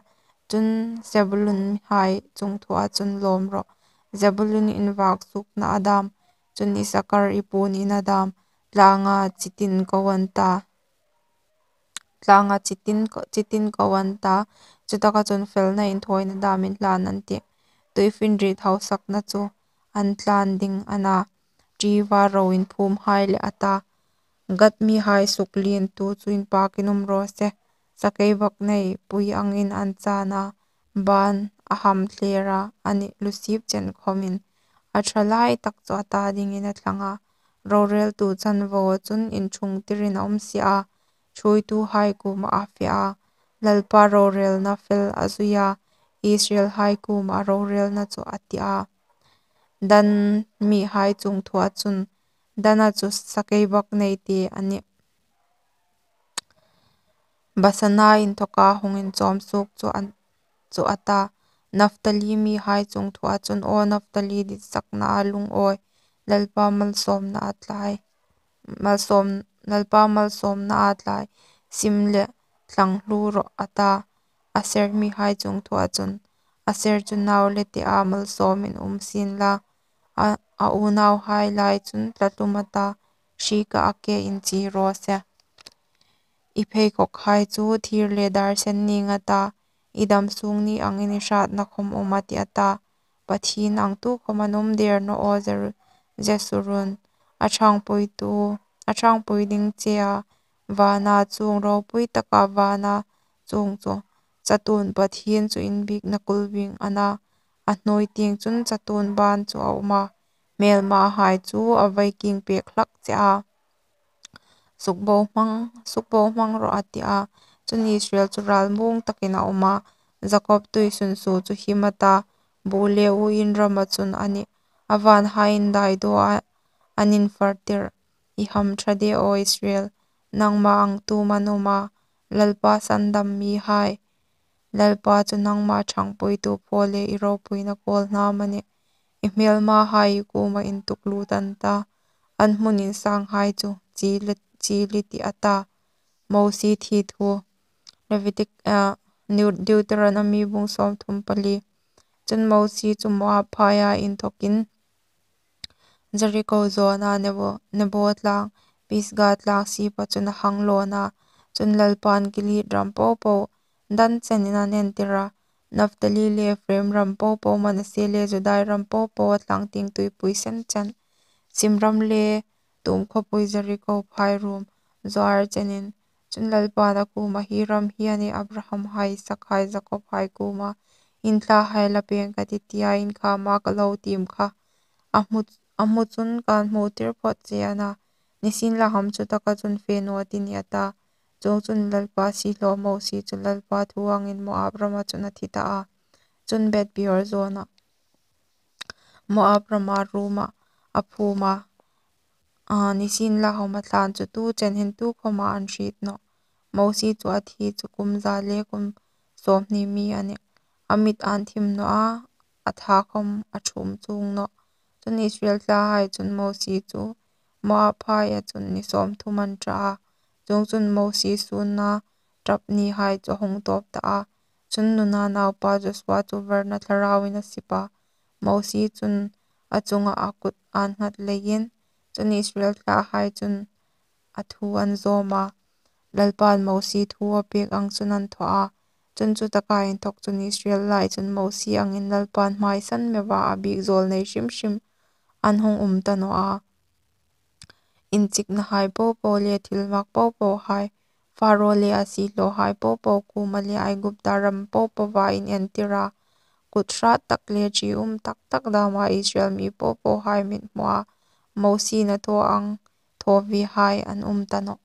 Chun Zebulunhai chungthua chun lawm rawh, Zebulun invak suokna a dam, chun Issakar i puon ina dam, tlanga chitin ko an ta, tlanga chitin ko, chitin ko an ta, chutaka chun felna inthawina damin hlan an tih. Tuifinriet hausakna chu an tlan ding a na, ṭiva ro inphumhai le a ta. Gad mihai suk lientu chu inpakin um raw se. Sakei bak nei pui angin an chan a, ban a ham thler a, a nih, Lusip chen khawmin a ṭhalai tak chu a ta dingin a thlang a. Roreltu chanvo chun inṭhungtirin a um si a, ṭhuoituhai kuoma a fe a, Lalpa rorelna fel a zui a, Israelhai kuoma a rorelna chu a ti a. Dan mihai chungthua chun, Dana chu sakei bak nei ti a nih. Basana inthoka hung inchawm suok chu an, chu a ta. Naftali mihai chungthua chun, aw Naftali ditsakna a lungawi, Lalpa malsawmna a tlai, malsawm, Lalpa malsawmna a tlai, sim le thlang hlu rawh, a ta. Aser mihai chungthua chun, Aser chu nau le tea malsawmin um sien la, a, a unauhai lai chun tla tlum a ta, hrieka a ke inchi raw se. I pheikawkhai chu thir le dar sen ning a ta, i dam sung ni angin i hratna khawm um a tih, a ta. Pathien ang tukhawm an um der naw aw Jeru-, Jesurun, a ṭhangpuitu, a ṭhangpui ding chea, vana chuong ropui taka vana chuong chu, chatuon Pathien chu inbiekna kulbing a na, a hnuoi tieng chun chatuon ban chu a um a, hmelmahai chu a vaiking pek hlak che a. Sukbohmang, sukbohmang rawh, a ti a. Chun Israel chu ralmuong takin a um a, Jakob tuisunsuo chu him a ta, bu le uoin rama chun a nih, a vanhai indaidaw a, an infartir. I hamṭha de aw Israel, nangma ang tum an um a, Lalpa sandam mihai. Lalpa chu nangma ṭhangpuitu phaw le i ropuina kawlhnam a nih. I hmelmahai i kuoma intuklut an ta, an hmun insanghai chu chil, chil i tih, a ta. Mosie thi thu, Levitic, ah, Neu-, Deuteronomy bung sawmthum pali. Chun Mosie chu Moab phaia inthokin Jeriko zawna Nebo, Nebo tlang, Pisga tlang sipa chun a hang lawn a. Chun Lalpan Gilead ram popo Dan chenin an entir a, Naftali le Ephraim ram popo, Manasseh le Juda ram popo a tlang tieng tuipui sen chen, Simram le tum khawpui Jeriko phairum, Zoar chenin. Chun Lalpan a kuoma, hi ram hi a nih, Abrahamhai, Isaakhai, Jakobhai kuoma, in thlahai la peng ka tih tia in khama ka lo tiem kha, a hmu, a hmu chun kan hmutir phawt che a na, nisienlakhawm chutaka chun fe naw a tih a nih, a ta. Chuongchun Lalpa siehlaw Mosie chu Lalpa thu angin Moab rama chun a thi ta a. Chun Bet-peor zawnah Moab rama ruma a phum a, a, nisienlakhawm a thlan chu tu chen hin tukhawma an hriet nawh. Mosie chu a thi chu kum za le kum sawmhni mi a nih. A mit an thim naw a, a tha khawm a ṭhum chuong nawh. Chun, Israel thlahai chun Mosie chu Moab phaia chun ni sâwmthum an ṭah a. Chuongchun, Mosie sûnna ṭap nihai chu a hung tâwp ta a. Chun, Nun naupa Josua chu varna thlarauin a sip a, Mosie chun a chungah a kut ân nghat leiin. Chun, Israel thlahai chun a thu an zâwm a, Lalpain Mosie thu a pêk ang chun an thaw a. Chun, chutaka inthawk chun Israel lai chun Mosie angin Lalpain hmaisan meua a biek zâwlnei hrim hrim an hung um ta nawh a. Inchiknahai po po le thilmak po pohai, Pharao le a siehlawhai po po kuoma le Aigupta ram po poa inentira, kut hrât tak le ṭium tak tak dâma Israel mi po pohai mithmua Mosiein a thaw ang thaw vehai an um ta nawh.